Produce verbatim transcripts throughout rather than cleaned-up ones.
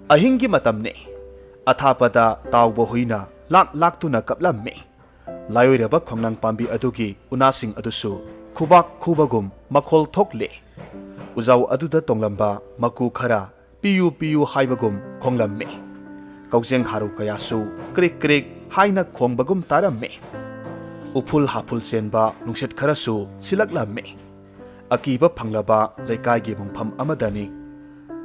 ꯑꯍꯤꯡꯒꯤ ꯃꯇꯝꯅꯤ꯫ ꯑꯊꯥꯞꯄꯗ ꯇꯥꯎꯕ ꯍꯨꯏꯅ ꯂꯥꯛ ꯂꯥꯛꯇꯨꯅ ꯀꯞꯂꯝꯃꯤ꯫ ꯂꯥꯏꯑꯣꯏꯔꯕ ꯈꯣꯡꯅꯥꯡ ꯄꯥꯝꯕꯤ ꯑꯗꯨꯒꯤ ꯎꯅꯥꯁꯤꯡ ꯑꯗꯨꯁꯨ ꯈꯨꯕꯥꯛ ꯈꯨꯕꯒꯨꯝ ꯃꯈꯣꯜ ꯊꯣꯛꯂꯦ꯫ ꯎꯖꯥꯎ ꯑꯗꯨꯗ ꯇꯣꯡꯂꯝꯕ ꯃꯀꯨ ꯈꯔ ꯄꯤꯌꯨ ꯄꯤꯌꯨ ꯍꯥꯏꯕꯒꯨꯝ ꯈꯣꯡꯂꯝꯃꯤ꯫ ꯀꯧꯖꯦꯡ ꯍꯥꯔꯨ ꯀꯌꯥꯁꯨ ꯀ꯭ꯔꯤꯛ ꯀ꯭ꯔꯤꯛ ꯍꯥꯏꯅ ꯈꯣꯡꯕꯒꯨꯝ ꯇꯥꯔꯝꯃꯤ꯫ ꯎꯐꯨꯜ ꯍꯥꯐꯨꯜ ꯆꯦꯟꯕ ꯅꯨꯡꯁꯤꯠ ꯈꯔꯁꯨ ꯁꯤꯜꯂꯛꯂꯝꯃꯤ꯫ ꯑꯀꯤꯕ ꯐꯪꯂꯕ ꯂꯩꯀꯥꯏꯒꯤ ꯃꯣꯡꯐꯝ ꯑꯃꯗꯅꯤ꯫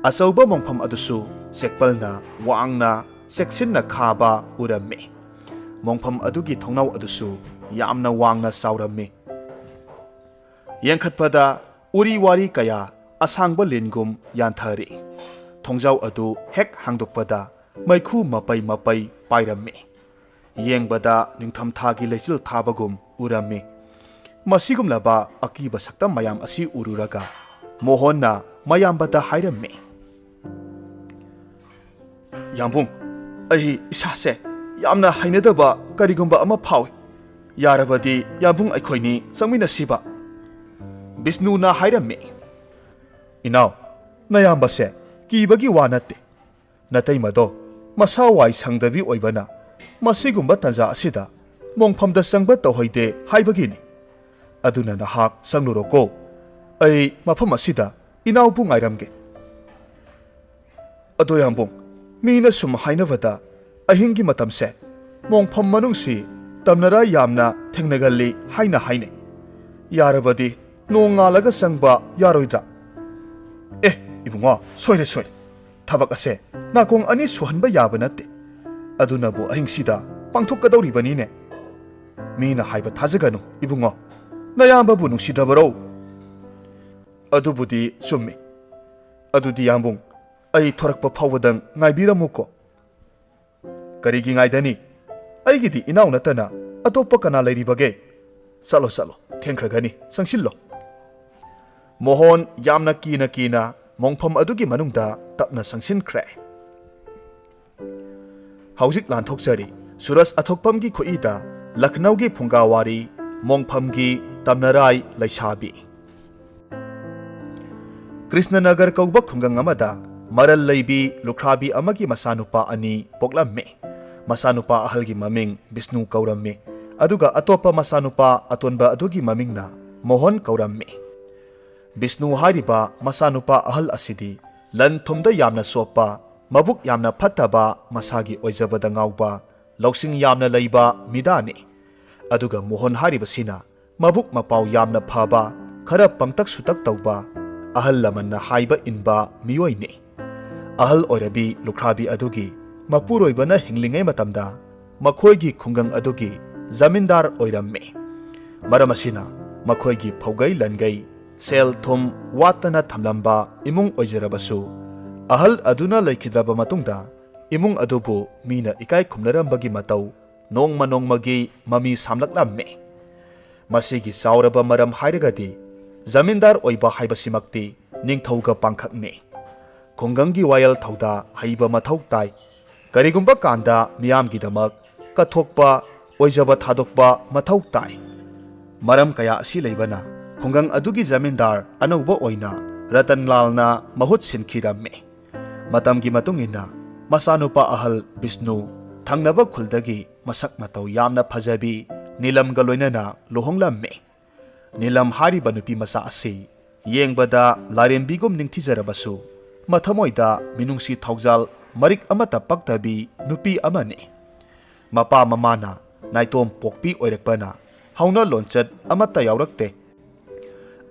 ꯑꯆꯧꯕ ꯃꯣꯡꯐꯝ ꯑꯗꯨꯁꯨ ꯆꯦꯛꯄꯜꯅ ꯋꯥꯡꯅ ꯆꯦꯛꯁꯤꯟꯅ ꯈꯥꯕ ꯎꯔꯝꯃꯤ꯫ ꯃꯣꯡꯐꯝ ꯑꯗꯨꯒꯤ ꯊꯣꯡꯅꯥꯎ ꯑꯗꯨꯁꯨ ꯌꯥꯝꯅ ꯋꯥꯡꯅ ꯆꯥꯎꯔꯝꯃꯤ꯫ ꯌꯦꯡꯈꯠꯄꯗ ꯎꯔꯤ ꯋꯥꯔꯤ ꯀꯌꯥ ꯑꯁꯥꯡꯕ ꯂꯤꯟꯒꯨꯝ ꯌꯥꯟꯊꯔꯤ꯫ ꯊꯣꯡꯖꯥꯎ ꯑꯗꯨ ꯍꯦꯛ ꯍꯥꯡꯗꯣꯛꯄꯗ ꯃꯩꯈꯨ ꯃꯄꯩ ꯃꯄꯩ ꯄꯥꯏꯔꯝꯃꯤ꯫ ꯌꯦꯡꯕꯗ ꯅꯤꯡꯊꯝꯊꯥꯒꯤ ꯂꯩꯆꯤꯜ ꯊꯥꯕꯒꯨꯝ ꯎꯔꯝꯃꯤ꯫ ꯃꯁꯤꯒꯨꯝꯂꯕ ꯑꯀꯤꯕ ꯁꯛꯇꯝ ꯃꯌꯥꯝ ꯑꯁꯤ ꯎꯔꯨꯔꯒ ꯃꯣꯍꯣꯟꯅ ꯃꯌꯥꯝꯕꯗ ꯍꯥꯏꯔꯝꯃꯤ꯫ "ꯌꯥꯝꯕꯨꯡ, ꯑꯩ ꯏꯁꯥꯁꯦ ꯌꯥꯝꯅ ꯍꯩꯅꯗꯕ ꯀꯔꯤꯒꯨꯝꯕ ꯑꯃ ꯐꯥꯎꯏ꯫ ꯌꯥꯔꯕꯗꯤ ꯌꯥꯝꯕꯨꯡ ꯑꯩꯈꯣꯏꯅꯤ ꯆꯪꯃꯤꯟꯅꯁꯤꯕ?" ꯕꯤꯁꯅꯨꯅ ꯍꯥꯏꯔꯝꯃꯤ꯫ "ꯏꯅꯥꯎ, ꯅꯌꯥꯝꯕꯁꯦ ꯀꯤꯕꯒꯤ ꯋꯥ ꯅꯠꯇꯦ꯫ ꯅꯇꯩꯃꯗꯣ ꯃꯁꯥ ꯋꯥꯏ ꯁꯪꯗꯕꯤ ꯑꯣꯏꯕꯅ ꯃꯁꯤꯒꯨꯝꯕ ꯇꯟꯖꯥ ꯑꯁꯤꯗ ꯃꯣꯡꯐꯝꯗ ꯆꯪꯕ ꯇꯧꯍꯩꯗꯦ ꯍꯥꯏꯕꯒꯤꯅꯤ꯫ ꯑꯗꯨꯅ ꯅꯍꯥꯛ ꯆꯪꯂꯨꯔꯣꯀꯣ꯫ ꯑꯩ ꯃꯐꯝ ꯑꯁꯤꯗ ꯏꯅꯥꯎꯕꯨ ꯉꯥꯏꯔꯝꯒꯦ꯫" "ꯑꯗꯣ ꯌꯥꯝꯕꯨꯡ, ꯃꯤꯅ ꯁꯨꯝ ꯍꯥꯏꯅꯕꯗ ꯑꯍꯤꯡꯒꯤ ꯃꯇꯝꯁꯦ ꯃꯣꯡꯐꯝ ꯃꯅꯨꯡꯁꯤ ꯇꯝꯅꯔꯥ ꯌꯥꯝꯅ ꯊꯦꯡꯅꯒꯜꯂꯤ ꯍꯥꯏꯅ ꯍꯥꯏꯅꯩ꯫ ꯌꯥꯔꯕꯗꯤ ꯅꯣꯡ ꯉꯥꯜꯂꯒ ꯆꯪꯕ ꯌꯥꯔꯣꯏꯗ꯭ꯔꯥ?" "ꯑꯦ, ꯏꯕꯨꯡꯉꯣ, ꯁꯣꯏꯔꯦ, ꯁꯣꯏꯔꯦ꯫ ꯊꯕꯛ ꯑꯁꯦ ꯅꯥꯀꯣꯡ ꯑꯅꯤ ꯁꯨꯍꯟꯕ ꯌꯥꯕ ꯅꯠꯇꯦ꯫ ꯑꯗꯨꯅꯕꯨ ꯑꯍꯤꯡꯁꯤꯗ ꯄꯥꯡꯊꯣꯛꯀꯗꯧꯔꯤꯕꯅꯤꯅꯦ꯫ ꯃꯤꯅ ꯍꯥꯏꯕ ꯊꯥꯖꯒꯅꯨ, ꯏꯕꯨꯡꯉꯣ꯫ ꯅꯌꯥꯝꯕꯕꯨ ꯅꯨꯡꯁꯤꯗ꯭ꯔꯕꯔꯣ?" "ꯑꯗꯨꯕꯨꯗꯤ ꯆꯨꯝꯃꯤ꯫ ꯑꯗꯨꯗꯤ ꯌꯥꯝꯕꯨꯡ, ꯑꯩ ꯊꯣꯔꯛꯄ ꯐꯥꯎꯕꯗꯪ ꯉꯥꯏꯕꯤꯔꯝꯃꯨꯀꯣ꯫" "ꯀꯔꯤꯒꯤ ꯉꯥꯏꯗꯅꯤ? ꯑꯩꯒꯤꯗꯤ ꯏꯅꯥꯎ ꯅꯠꯇꯅ ꯑꯇꯣꯞꯄ ꯀꯅꯥ ꯂꯩꯔꯤꯕꯒꯦ? ꯆꯠꯂꯣ, ꯆꯠꯂꯣ, ꯊꯦꯡꯈ꯭ꯔꯒꯅꯤ, ꯆꯪꯁꯤꯜꯂꯣ꯫" ꯃꯣꯍꯣꯟ ꯌꯥꯝꯅ ꯀꯤꯅ ꯀꯤꯅ ꯃꯣꯡꯐꯝ ꯑꯗꯨꯒꯤ ꯃꯅꯨꯡꯗ ꯇꯞꯅ ꯆꯪꯁꯤꯟꯈ꯭ꯔꯦ꯫ ꯍꯧꯖꯤꯛ ꯂꯥꯟꯊꯣꯛꯆꯔꯤ ꯁꯨꯔꯖ ꯑꯊꯣꯛꯄꯝꯒꯤ ꯈꯨꯠꯏꯗ ꯂꯈꯅꯧꯒꯤ ꯐꯨꯡꯒꯥꯋꯥꯔꯤ ꯃꯣꯡꯐꯝꯒꯤ ꯇꯝꯅꯔꯥꯏ ꯂꯩꯁꯥꯕꯤ꯫ ꯀ꯭ꯔꯤꯁꯅꯅꯒꯔ ꯀꯧꯕ ꯈꯨꯡꯒꯪ ꯑꯃꯗ ꯃꯔꯜ ꯂꯩꯕꯤ ꯂꯨꯈ꯭ꯔꯥꯕꯤ ꯑꯃꯒꯤ ꯃꯆꯥꯅꯨꯄꯥ ꯑꯅꯤ ꯄꯣꯛꯂꯝꯃꯤ꯫ ꯃꯆꯥꯅꯨꯄꯥ ꯑꯍꯜꯒꯤ ꯃꯃꯤꯡ ꯕꯤꯁꯅꯨ ꯀꯧꯔꯝꯃꯤ, ꯑꯗꯨꯒ ꯑꯇꯣꯞꯄ ꯃꯆꯥꯅꯨꯄꯥ ꯑꯇꯣꯟꯕ ꯑꯗꯨꯒꯤ ꯃꯃꯤꯡꯅ ꯃꯣꯍꯟ ꯀꯧꯔꯝꯃꯤ꯫ ꯕꯤꯁꯅꯨ ꯍꯥꯏꯔꯤꯕ ꯃꯆꯥꯅꯨꯄꯥ ꯑꯍꯜ ꯑꯁꯤꯗꯤ ꯂꯟ ꯊꯨꯝꯗ ꯌꯥꯝꯅ ꯆꯣꯞꯄ, ꯃꯕꯨꯛ ꯌꯥꯝꯅ ꯐꯠꯇꯕ, ꯃꯁꯥꯒꯤ ꯑꯣꯏꯖꯕꯗ ꯉꯥꯎꯕ, ꯂꯧꯁꯤꯡ ꯌꯥꯝꯅ ꯂꯩꯕ ꯃꯤꯗꯥꯅꯤ꯫ ꯑꯗꯨꯒ ꯃꯣꯍꯟ ꯍꯥꯏꯔꯤꯕꯁꯤꯅ ꯃꯕꯨꯛ ꯃꯄꯥꯎ ꯌꯥꯝꯅ ꯐꯕ, ꯈꯔ ꯄꯪꯇꯛ ꯁꯨꯇꯛ ꯇꯧꯕ, ꯑꯍꯜ ꯂꯃꯟꯅ ꯍꯥꯏꯕ ꯏꯟꯕ ꯃꯤꯑꯣꯏꯅꯤ꯫ ꯑꯍꯜ ꯑꯣꯏꯔꯕꯤ ꯂꯨꯈ꯭ꯔꯥꯕꯤ ꯑꯗꯨꯒꯤ ꯃꯄꯨꯔꯣꯏꯕꯅ ꯍꯤꯡꯂꯤꯉꯩ ꯃꯇꯝꯗ ꯃꯈꯣꯏꯒꯤ ꯈꯨꯡꯒꯪ ꯑꯗꯨꯒꯤ ꯖꯃꯤꯟꯗꯥꯔ ꯑꯣꯏꯔꯝꯃꯤ꯫ ꯃꯔꯝ ꯑꯁꯤꯅ ꯃꯈꯣꯏꯒꯤ ꯐꯧꯒꯩ ꯂꯟꯒꯩ, ꯁꯦꯜ ꯊꯨꯝ ꯋꯥꯠꯇꯅ ꯊꯝꯂꯝꯕ ꯏꯃꯨꯡ ꯑꯣꯏꯖꯔꯕꯁꯨ, ꯑꯍꯜ ꯑꯗꯨꯅ ꯂꯩꯈꯤꯗ꯭ꯔꯕ ꯃꯇꯨꯡꯗ ꯏꯃꯨꯡ ꯑꯗꯨꯕꯨ ꯃꯤꯅ ꯏꯀꯥꯏ ꯈꯨꯝꯅꯔꯝꯕꯒꯤ ꯃꯇꯧ ꯅꯣꯡꯃ ꯅꯣꯡꯃꯒꯤ ꯃꯃꯤ ꯁꯥꯝꯂꯛꯂꯝꯃꯤ꯫ ꯃꯁꯤꯒꯤ ꯆꯥꯎꯔꯕ ꯃꯔꯝ ꯍꯥꯏꯔꯒꯗꯤ, ꯖꯃꯤꯟꯗꯥꯔ ꯑꯣꯏꯕ ꯍꯥꯏꯕꯁꯤꯃꯛꯇꯤ ꯅꯤꯡꯊꯧꯒ ꯄꯥꯡꯈꯛꯅꯤ꯫ ꯈꯨꯡꯒꯪꯒꯤ ꯋꯥꯌꯦꯜ ꯊꯧꯗꯥ ꯍꯩꯕ ꯃꯊꯧ ꯇꯥꯏ꯫ ꯀꯔꯤꯒꯨꯝꯕ ꯀꯥꯟꯗ ꯃꯤꯌꯥꯝꯒꯤꯗꯃꯛ ꯀꯠꯊꯣꯛꯄ, ꯑꯣꯏꯖꯕ ꯊꯥꯗꯣꯛꯄ ꯃꯊꯧ ꯇꯥꯏ꯫ ꯃꯔꯝ ꯀꯌꯥ ꯑꯁꯤ ꯂꯩꯕꯅ ꯈꯨꯡꯒꯪ ꯑꯗꯨꯒꯤ ꯖꯃꯤꯟꯗꯥꯔ ꯑꯅꯧꯕ ꯑꯣꯏꯅ ꯔꯇꯟꯂꯥꯜꯅ ꯃꯍꯨꯠ ꯁꯤꯟꯈꯤꯔꯝꯃꯤ꯫ ꯃꯇꯝꯒꯤ ꯃꯇꯨꯡ ꯏꯟꯅ ꯃꯆꯥꯅꯨꯄꯥ ꯑꯍꯜ ꯕꯤꯁꯅꯨ ꯊꯪꯅꯕ ꯈꯨꯜꯗꯒꯤ ꯃꯁꯛ ꯃꯇꯧ ꯌꯥꯝꯅ ꯐꯖꯕꯤ ꯅꯤꯂꯝꯒ ꯂꯣꯏꯅꯅ ꯂꯨꯍꯣꯡꯂꯝꯃꯤ꯫ ꯅꯤꯂꯝ ꯍꯥꯏꯔꯤꯕ ꯅꯨꯄꯤ ꯃꯆꯥ ꯑꯁꯤ ꯌꯦꯡꯕꯗ ꯂꯥꯏꯔꯦꯝꯕꯤꯒꯨꯝ ꯅꯤꯡꯊꯤꯖꯔꯕꯁꯨ, ꯃꯊꯃꯣꯏꯗ ꯃꯤꯅꯨꯡꯁꯤ ꯊꯧꯖꯥꯜ ꯃꯔꯤꯛ ꯑꯃꯠꯇ ꯄꯛꯇꯕꯤ ꯅꯨꯄꯤ ꯑꯃꯅꯤ꯫ ꯃꯄꯥ ꯃꯃꯥꯅ ꯅꯥꯏꯇꯣꯝ ꯄꯣꯛꯄꯤ ꯑꯣꯏꯔꯛꯄꯅ ꯍꯧꯅ ꯂꯣꯟꯆꯠ ꯑꯃꯠꯇ ꯌꯥꯎꯔꯛꯇꯦ꯫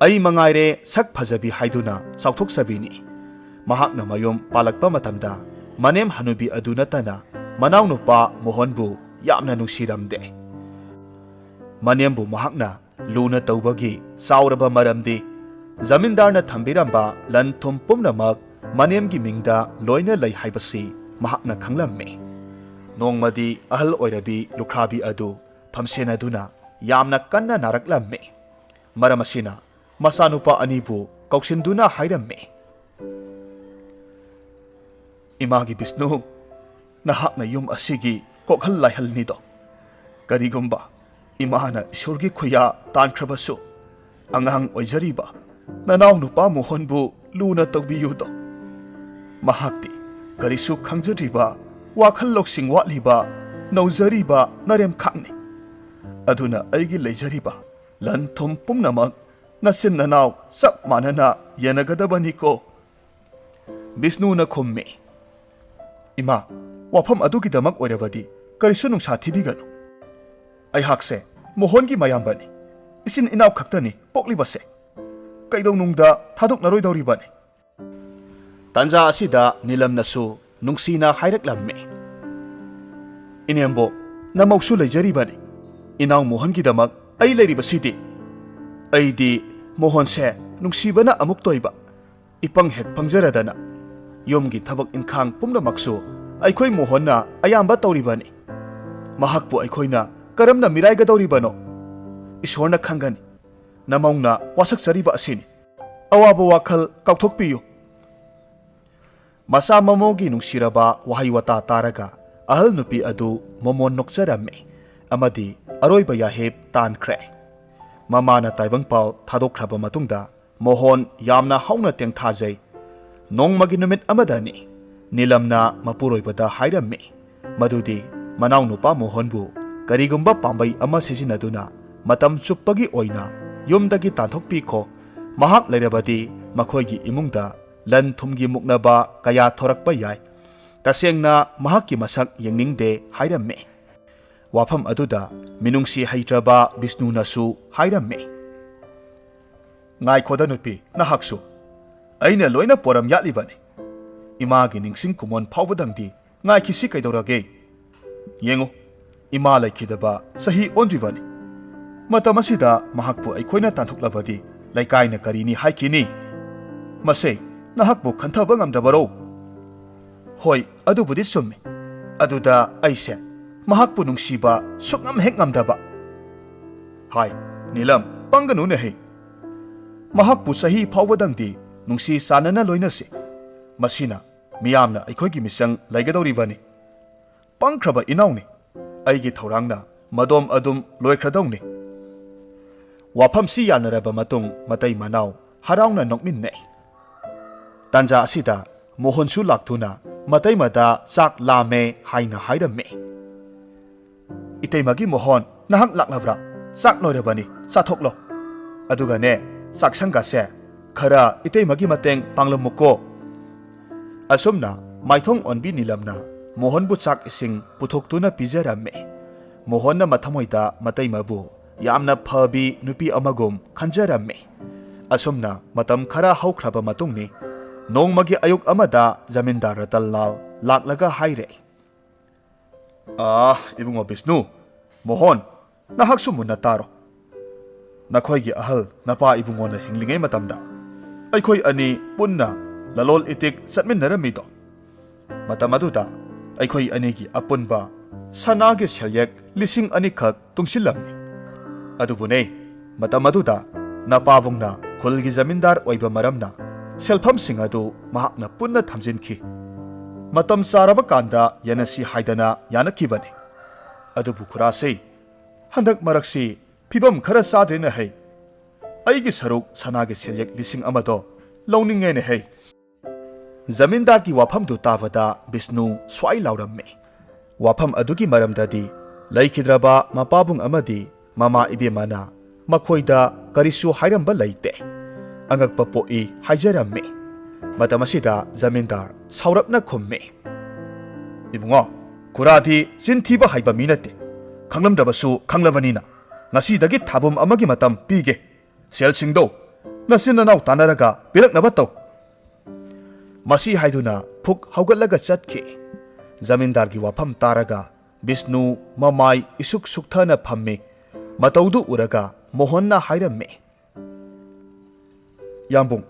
ꯑꯩ ꯃꯉꯥꯏꯔꯦ ꯁꯛ ꯐꯖꯕꯤ ꯍꯥꯏꯗꯨꯅ ꯆꯥꯎꯊꯣꯛꯆꯕꯤꯅꯤ꯫ ꯃꯍꯥꯛꯅ ꯃꯌꯨꯝ ꯄꯥꯜꯂꯛꯄ ꯃꯇꯝꯗ ꯃꯅꯦꯝ ꯍꯅꯨꯕꯤ ꯑꯗꯨ ꯅꯠꯇꯅ ꯃꯅꯥꯎꯅꯨꯄꯥ ꯃꯣꯍꯟꯕꯨ ꯌꯥꯝꯅ ꯅꯨꯡꯁꯤꯔꯝꯗꯦ꯫ ꯃꯅꯦꯝꯕꯨ ꯃꯍꯥꯛꯅ ꯂꯨꯅ ꯇꯧꯕꯒꯤ ꯆꯥꯎꯔꯕ ꯃꯔꯝꯗꯤ ꯖꯃꯤꯟꯗꯥꯔꯅ ꯊꯝꯕꯤꯔꯝꯕ ꯂꯟ ꯊꯨꯝ ꯄꯨꯝꯅꯃꯛ ꯃꯅꯦꯝꯒꯤ ꯃꯤꯡꯗ ꯂꯣꯏꯅ ꯂꯩ ꯍꯥꯏꯕꯁꯤ ꯃꯍꯥꯛꯅ ꯈꯪꯂꯝꯃꯤ꯫ ꯅꯣꯡꯃꯗꯤ ꯑꯍꯜ ꯑꯣꯏꯔꯕꯤ ꯂꯨꯈ꯭ꯔꯥꯕꯤ ꯑꯗꯨ ꯐꯝꯁꯦꯟꯅꯗꯨꯅ ꯌꯥꯝꯅ ꯀꯟꯅ ꯅꯥꯔꯛꯂꯝꯃꯤ꯫ ꯃꯔꯝ ꯑꯁꯤꯅ ꯃꯆꯥꯅꯨꯄꯥ ꯑꯅꯤꯕꯨ ꯀꯧꯁꯤꯟꯗꯨꯅ ꯍꯥꯏꯔꯝꯃꯤ, "ꯏꯃꯥꯒꯤ ꯕꯤꯁꯅꯨ, ꯅꯍꯥꯛꯅ ꯌꯨꯝ ꯑꯁꯤꯒꯤ ꯀꯣꯛꯍꯜ ꯂꯥꯏꯍꯜꯅꯤꯗꯣ꯫ ꯀꯔꯤꯒꯨꯝꯕ ꯏꯃꯥꯅ ꯏꯁꯣꯔꯒꯤ ꯈꯨꯌꯥ ꯇꯥꯟꯈ꯭ꯔꯕꯁꯨ, ꯑꯉꯥꯡ ꯑꯣꯏꯖꯔꯤꯕ ꯅꯅꯥꯎ ꯅꯨꯄꯥ ꯃꯣꯍꯟꯕꯨ ꯂꯨꯅ ꯇꯧꯕꯤꯌꯨꯗꯣ"꯫ ꯃꯍꯥꯛꯇꯤ ꯀꯔꯤꯁꯨ ꯈꯪꯖꯗ꯭ꯔꯤꯕ, ꯋꯥꯈꯜ ꯂꯧꯁꯤꯡ ꯋꯥꯠꯂꯤꯕ, ꯅꯧꯖꯔꯤꯕ ꯅꯔꯦꯝꯈꯥꯛꯅꯤ꯫ ꯑꯗꯨꯅ ꯑꯩꯒꯤ ꯂꯩꯖꯔꯤꯕ ꯂꯟ ꯊꯨꯝ ꯄꯨꯝꯅꯃꯛ ꯅꯆꯤꯟ ꯅꯅꯥꯎ ꯆꯞ ꯃꯥꯟꯅꯅ ꯌꯦꯟꯅꯒꯗꯕꯅꯤꯀꯣ꯫ ꯕꯤꯁꯅꯨꯅ ꯈꯨꯝꯃꯤ, "ꯏꯃꯥ, ꯋꯥꯐꯝ ꯑꯗꯨꯒꯤꯗꯃꯛ ꯑꯣꯏꯔꯕꯗꯤ ꯀꯔꯤꯁꯨ ꯅꯨꯡꯁꯥ ꯊꯤꯕꯤꯒꯅꯨ꯫ ꯑꯩꯍꯥꯛꯁꯦ ꯃꯣꯍꯣꯟꯒꯤ ꯃꯌꯥꯝꯕꯅꯤ꯫ ꯏꯆꯤꯟ ꯏꯅꯥꯎ ꯈꯛꯇꯅꯤ ꯄꯣꯛꯂꯤꯕꯁꯦ꯫ ꯀꯩꯗꯧꯅꯨꯡꯗ ꯊꯥꯗꯣꯛꯅꯔꯣꯏꯗꯧꯔꯤꯕꯅꯤ"꯫ ꯇꯥꯟꯖꯥ ꯑꯁꯤꯗ ꯅꯤꯂꯝꯅꯁꯨ ꯅꯨꯡꯁꯤꯅ ꯍꯥꯏꯔꯛꯂꯝꯃꯤ, "ꯏꯅꯦꯝꯕꯣꯛ, ꯅꯃꯧꯁꯨ ꯂꯩꯖꯔꯤꯕꯅꯤ꯫ ꯏꯅꯥꯎ ꯃꯣꯍꯟꯒꯤꯗꯃꯛ ꯑꯩ ꯂꯩꯔꯤꯕꯁꯤꯗꯤ꯫ ꯑꯩꯗꯤ ꯃꯣꯍꯟꯁꯦ ꯅꯨꯡꯁꯤꯕꯅ ꯑꯃꯨꯛ ꯇꯣꯏꯕ꯫ ꯏꯄꯪ ꯍꯦꯛ ꯄꯪꯖꯔꯗꯅ ꯌꯨꯝꯒꯤ ꯊꯕꯛ ꯏꯟꯈꯥꯡ ꯄꯨꯝꯅꯃꯛꯁꯨ ꯑꯩꯈꯣꯏ ꯃꯣꯍꯟꯅ ꯑꯌꯥꯝꯕ ꯇꯧꯔꯤꯕꯅꯤ꯫ ꯃꯍꯥꯛꯄꯨ ꯑꯩꯈꯣꯏꯅ ꯀꯔꯝꯅ ꯃꯤꯔꯥꯏꯒꯗꯧꯔꯤꯕꯅꯣ? ꯏꯁꯣꯔꯅ ꯈꯪꯒꯅꯤ꯫ ꯅꯃꯧꯅ ꯋꯥꯁꯛꯆꯔꯤꯕ ꯑꯁꯤꯅꯤ꯫ ꯑꯋꯥꯕ ꯋꯥꯈꯜ ꯀꯥꯎꯊꯣꯛꯄꯤꯌꯨ"꯫ ꯃꯆꯥ ꯃꯃꯧꯒꯤ ꯅꯨꯡꯁꯤꯔꯕ ꯋꯥꯍꯩ ꯋꯥꯇꯥ ꯇꯥꯔꯒ ꯑꯍꯜ ꯅꯨꯄꯤ ꯑꯗꯨ ꯃꯣꯃꯣꯟ ꯅꯣꯛꯆꯔꯝꯃꯤ ꯑꯃꯗꯤ ꯑꯔꯣꯏꯕ ꯌꯥꯍꯦꯞ ꯇꯥꯟꯈ꯭ꯔꯦ꯫ ꯃꯃꯥꯅ ꯇꯥꯏꯕꯪꯄꯥꯜ ꯊꯥꯗꯣꯛꯈ꯭ꯔꯕ ꯃꯇꯨꯡꯗ ꯃꯣꯍꯣꯟ ꯌꯥꯝꯅ ꯍꯧꯅ ꯇꯦꯡꯊꯥꯖꯩ꯫ ꯅꯣꯡꯃꯒꯤ ꯅꯨꯃꯤꯠ ꯑꯃꯗꯅꯤ ꯅꯤꯂꯝꯅ ꯃꯄꯨꯔꯣꯏꯕꯗ ꯍꯥꯏꯔꯝꯃꯤ ꯃꯗꯨꯗꯤ ꯃꯅꯥꯎꯅꯨꯄꯥ ꯃꯣꯍꯣꯟꯕꯨ ꯀꯔꯤꯒꯨꯝꯕ ꯄꯥꯝꯕꯩ ꯑꯃ ꯁꯤꯖꯤꯟꯅꯗꯨꯅ ꯃꯇꯝ ꯆꯨꯞꯄꯒꯤ ꯑꯣꯏꯅ ꯌꯨꯝꯗꯒꯤ ꯇꯥꯟꯊꯣꯛꯄꯤꯈꯣ꯫ ꯃꯍꯥꯛ ꯂꯩꯔꯕꯗꯤ ꯃꯈꯣꯏꯒꯤ ꯏꯃꯨꯡꯗ ꯂꯟ ꯊꯨꯝꯒꯤ ꯃꯨꯛꯅꯕ ꯀꯌꯥ ꯊꯣꯔꯛꯄ ꯌꯥꯏ꯫ ꯇꯁꯦꯡꯅ ꯃꯍꯥꯛꯀꯤ ꯃꯁꯛ ꯌꯦꯡꯅꯤꯡꯗꯦ ꯍꯥꯏꯔꯝꯃꯤ꯫ ꯋꯥꯐꯝ ꯑꯗꯨꯗ ꯃꯤꯅꯨꯡꯁꯤ ꯍꯩꯇ꯭ꯔꯕ ꯕꯤꯁꯅꯨꯅꯁꯨ ꯍꯥꯏꯔꯝꯃꯤ, "ꯉꯥꯏꯈꯣꯗ ꯅꯨꯄꯤ, ꯅꯍꯥꯛꯁꯨ꯫ ꯑꯩꯅ ꯂꯣꯏꯅ ꯄꯣꯔꯝ ꯌꯥꯠꯂꯤꯕꯅꯤ꯫ ꯏꯃꯥꯒꯤ ꯅꯤꯡꯁꯤꯡ ꯈꯨꯃꯣꯟ ꯐꯥꯎꯕꯗꯪꯗꯤ ꯉꯥꯏꯈꯤꯁꯤ ꯀꯩꯗꯧꯔꯒꯦ? ꯌꯦꯡꯉꯨ, ꯏꯃꯥ ꯂꯩꯈꯤꯗꯕ ꯆꯍꯤ ꯑꯣꯟꯗ꯭ꯔꯤꯕꯅꯤ꯫ ꯃꯇꯝ ꯑꯁꯤꯗ ꯃꯍꯥꯛꯄꯨ ꯑꯩꯈꯣꯏꯅ ꯇꯥꯟꯊꯣꯛꯂꯕꯗꯤ ꯂꯩꯀꯥꯏꯅ ꯀꯔꯤꯅꯤ ꯍꯥꯏꯈꯤꯅꯤ? ꯃꯁꯦ ꯅꯍꯥꯛꯄꯨ ꯈꯟꯊꯕ ꯉꯝꯗ꯭ꯔꯕꯔꯣ?" "ꯍꯣꯏ, ꯑꯗꯨꯕꯨꯗꯤ ꯆꯨꯝꯃꯤ꯫ ꯑꯗꯨꯗ ꯑꯩꯁꯦ ꯃꯍꯥꯛꯄꯨ ꯅꯨꯡꯁꯤꯕ ꯁꯨꯛꯉꯝ ꯍꯦꯛ ꯉꯝꯗꯕ"꯫ "ꯍꯥꯏ, ꯅꯤꯂꯝ, ꯄꯪꯒꯅꯨꯅꯦꯍꯦ꯫ ꯃꯍꯥꯛꯄꯨ ꯆꯍꯤ ꯐꯥꯎꯕꯗꯪꯗꯤ ꯅꯨꯡꯁꯤ ꯆꯥꯟꯅꯅ ꯂꯣꯏꯅꯁꯤ꯫ ꯃꯁꯤꯅ ꯃꯤꯌꯥꯝꯅ ꯑꯩꯈꯣꯏꯒꯤ ꯃꯤꯆꯪ ꯂꯩꯒꯗꯧꯔꯤꯕꯅꯤ꯫ ꯄꯪꯈ꯭ꯔꯕ ꯏꯅꯥꯎꯅꯤ꯫ ꯑꯩꯒꯤ ꯊꯧꯔꯥꯡꯅ ꯃꯗꯣꯝ ꯑꯗꯨꯝ ꯂꯣꯏꯈ꯭ꯔꯗꯧꯅꯤ"꯫ ꯋꯥꯐꯝꯁꯤ ꯌꯥꯅꯔꯕ ꯃꯇꯨꯡ ꯃꯇꯩ ꯃꯅꯥꯎ ꯍꯔꯥꯎꯅ ꯅꯣꯛꯃꯤꯟꯅꯩ꯫ ꯇꯥꯟꯖꯥ ꯑꯁꯤꯗ ꯃꯣꯍꯟꯁꯨ ꯂꯥꯛꯇꯨꯅ ꯃꯇꯩꯃꯗ ꯆꯥꯛ ꯂꯥꯝꯃꯦ ꯍꯥꯏꯅ ꯍꯥꯏꯔꯝꯃꯤ꯫ "ꯏꯇꯩꯃꯒꯤ ꯃꯣꯍꯟ, ꯅꯍꯥꯛ ꯂꯥꯛꯂꯕ꯭ꯔꯥ? ꯆꯥꯛ ꯂꯣꯏꯔꯕꯅꯤ, ꯆꯥꯊꯣꯛꯂꯣ꯫ ꯑꯗꯨꯒꯅꯦ, ꯆꯥꯛꯁꯪꯒꯁꯦ ꯈꯔ ꯏꯇꯩꯃꯒꯤ ꯃꯇꯦꯡ ꯄꯥꯡꯂꯝꯃꯨꯀꯣ꯫" ꯑꯁꯨꯝꯅ ꯃꯥꯏꯊꯣꯡ ꯑꯣꯟꯕꯤ ꯅꯤꯂꯝꯅ ꯃꯣꯍꯟꯕꯨ ꯆꯥꯛ ꯏꯁꯤꯡ ꯄꯨꯊꯣꯛꯇꯨꯅ ꯄꯤꯖꯔꯝꯃꯤ꯫ ꯃꯣꯍꯟꯅ ꯃꯊꯃꯣꯏꯗ ꯃꯇꯩꯃꯕꯨ ꯌꯥꯝꯅ ꯐꯕꯤ ꯅꯨꯄꯤ ꯑꯃꯒꯨꯝ ꯈꯟꯖꯔꯝꯃꯤ꯫ ꯑꯁꯨꯝꯅ ꯃꯇꯝ ꯈꯔ ꯍꯧꯈ꯭ꯔꯕ ꯃꯇꯨꯡꯅꯤ, ꯅꯣꯡꯃꯒꯤ ꯑꯌꯨꯛ ꯑꯃꯗ ꯖꯃꯤꯟꯗꯥꯔ ꯔꯇꯟꯂꯥꯜ ꯂꯥꯛꯂꯒ ꯍꯥꯏꯔꯦ, "ꯑꯥ, ꯏꯕꯨꯡꯉꯣ ꯕꯤꯁꯅꯨ, ꯃꯣꯍꯟ, ꯅꯍꯥꯛꯁꯨ ꯃꯨꯟꯅ ꯇꯥꯔꯣ꯫ ꯅꯈꯣꯏꯒꯤ ꯑꯍꯜ ꯅꯄꯥ ꯏꯕꯨꯡꯉꯣꯅ ꯍꯤꯡꯂꯤꯉꯩ ꯃꯇꯝꯗ ꯑꯩꯈꯣꯏ ꯑꯅꯤ ꯄꯨꯟꯅ ꯂꯂꯣꯜ ꯏꯇꯤꯛ ꯆꯠꯃꯤꯟꯅꯔꯝꯃꯤꯗꯣ, ꯃꯇꯝ ꯑꯗꯨꯗ ꯑꯩꯈꯣꯏ ꯑꯅꯤꯒꯤ ꯑꯄꯨꯟꯕ ꯁꯅꯥꯒꯤ ꯁꯦꯜꯌꯦꯛ ꯂꯤꯁꯤꯡ ꯑꯅꯤꯈꯛ ꯇꯨꯡꯁꯤꯜꯂꯝꯃꯤ꯫ ꯑꯗꯨꯕꯨꯅꯦ, ꯃꯇꯝ ꯑꯗꯨꯗ ꯅꯄꯥꯕꯨꯡꯅ ꯈꯨꯜꯒꯤ ꯖꯃꯤꯟꯗꯥꯔ ꯑꯣꯏꯕ ꯃꯔꯝꯅ ꯁꯦꯜꯐꯝꯁꯤꯡ ꯑꯗꯨ ꯃꯍꯥꯛꯅ ꯄꯨꯟꯅ ꯊꯝꯖꯤꯟꯈꯤ꯫ ꯃꯇꯝ ꯆꯥꯔꯕ ꯀꯥꯟꯗ ꯌꯦꯟꯅꯁꯤ ꯍꯥꯏꯗꯅ ꯌꯥꯅꯈꯤꯕꯅꯤ꯫ ꯑꯗꯨꯕꯨ ꯈꯨꯔꯥꯁꯦ, ꯍꯟꯗꯛ ꯃꯔꯛꯁꯤ ꯐꯤꯕꯝ ꯈꯔ ꯆꯥꯗ꯭ꯔꯦꯅ ꯍꯩ꯫ ꯑꯩꯒꯤ ꯁꯔꯨꯛ ꯁꯅꯥꯒꯤ ꯁꯦꯜꯌꯦꯛ ꯂꯤꯁꯤꯡ ꯑꯃꯗꯣ ꯂꯧꯅꯤꯡꯉꯦꯅ ꯍꯩ꯫" ꯖꯃꯤꯟꯗꯥꯔꯒꯤ ꯋꯥꯐꯝꯗꯨ ꯇꯥꯕꯗ ꯕꯤꯁꯅꯨ ꯁ꯭ꯋꯥꯏ ꯂꯥꯎꯔꯝꯃꯤ꯫ ꯋꯥꯐꯝ ꯑꯗꯨꯒꯤ ꯃꯔꯝꯗꯗꯤ ꯂꯩꯈꯤꯗ꯭ꯔꯕ ꯃꯄꯥꯕꯨꯡ ꯑꯃꯗꯤ ꯃꯃꯥ ꯏꯕꯦꯝꯃꯅ ꯃꯈꯣꯏꯗ ꯀꯔꯤꯁꯨ ꯍꯥꯏꯔꯝꯕ ꯂꯩꯇꯦ꯫ ꯑꯉꯛꯄ ꯄꯣꯛꯏ ꯍꯥꯏꯖꯔꯝꯃꯤ꯫ ꯃꯇꯝ ꯑꯁꯤꯗ ꯖꯃꯤꯟꯗꯥꯔ ꯁꯥꯎꯔꯞꯅ ꯈꯨꯝꯃꯤ, "ꯏꯕꯨꯡꯉꯣ, ꯈꯨꯔꯥꯗꯤ ꯆꯤꯟ ꯊꯤꯕ ꯍꯩꯕ ꯃꯤ ꯅꯠꯇꯦ꯫ ꯈꯪꯂꯝꯗ꯭ꯔꯕꯁꯨ ꯈꯪꯂꯕꯅꯤꯅ ꯉꯁꯤꯗꯒꯤ ꯊꯥꯕꯨꯝ ꯑꯃꯒꯤ ꯃꯇꯝ ꯄꯤꯒꯦ꯫ ꯁꯦꯜꯁꯤꯡꯗꯣ ꯅꯆꯤꯟ ꯅꯅꯥꯎ ꯇꯥꯟꯅꯔꯒ ꯄꯤꯔꯛꯅꯕ ꯇꯧ꯫" ꯃꯁꯤ ꯍꯥꯏꯗꯨꯅ ꯐꯨꯛ ꯍꯧꯒꯠꯂꯒ ꯆꯠꯈꯤ꯫ ꯖꯃꯤꯟꯗꯥꯔꯒꯤ ꯋꯥꯐꯝ ꯇꯥꯔꯒ ꯕꯤꯁꯅꯨ ꯃꯃꯥꯏ ꯏꯁꯨꯛ ꯁꯨꯛꯊꯅ ꯐꯝꯃꯤ꯫ ꯃꯇꯧꯗꯨ ꯎꯔꯒ ꯃꯣꯍꯟꯅ ꯍꯥꯏꯔꯝꯃꯤ, "ꯌꯥꯝꯕꯨꯡ,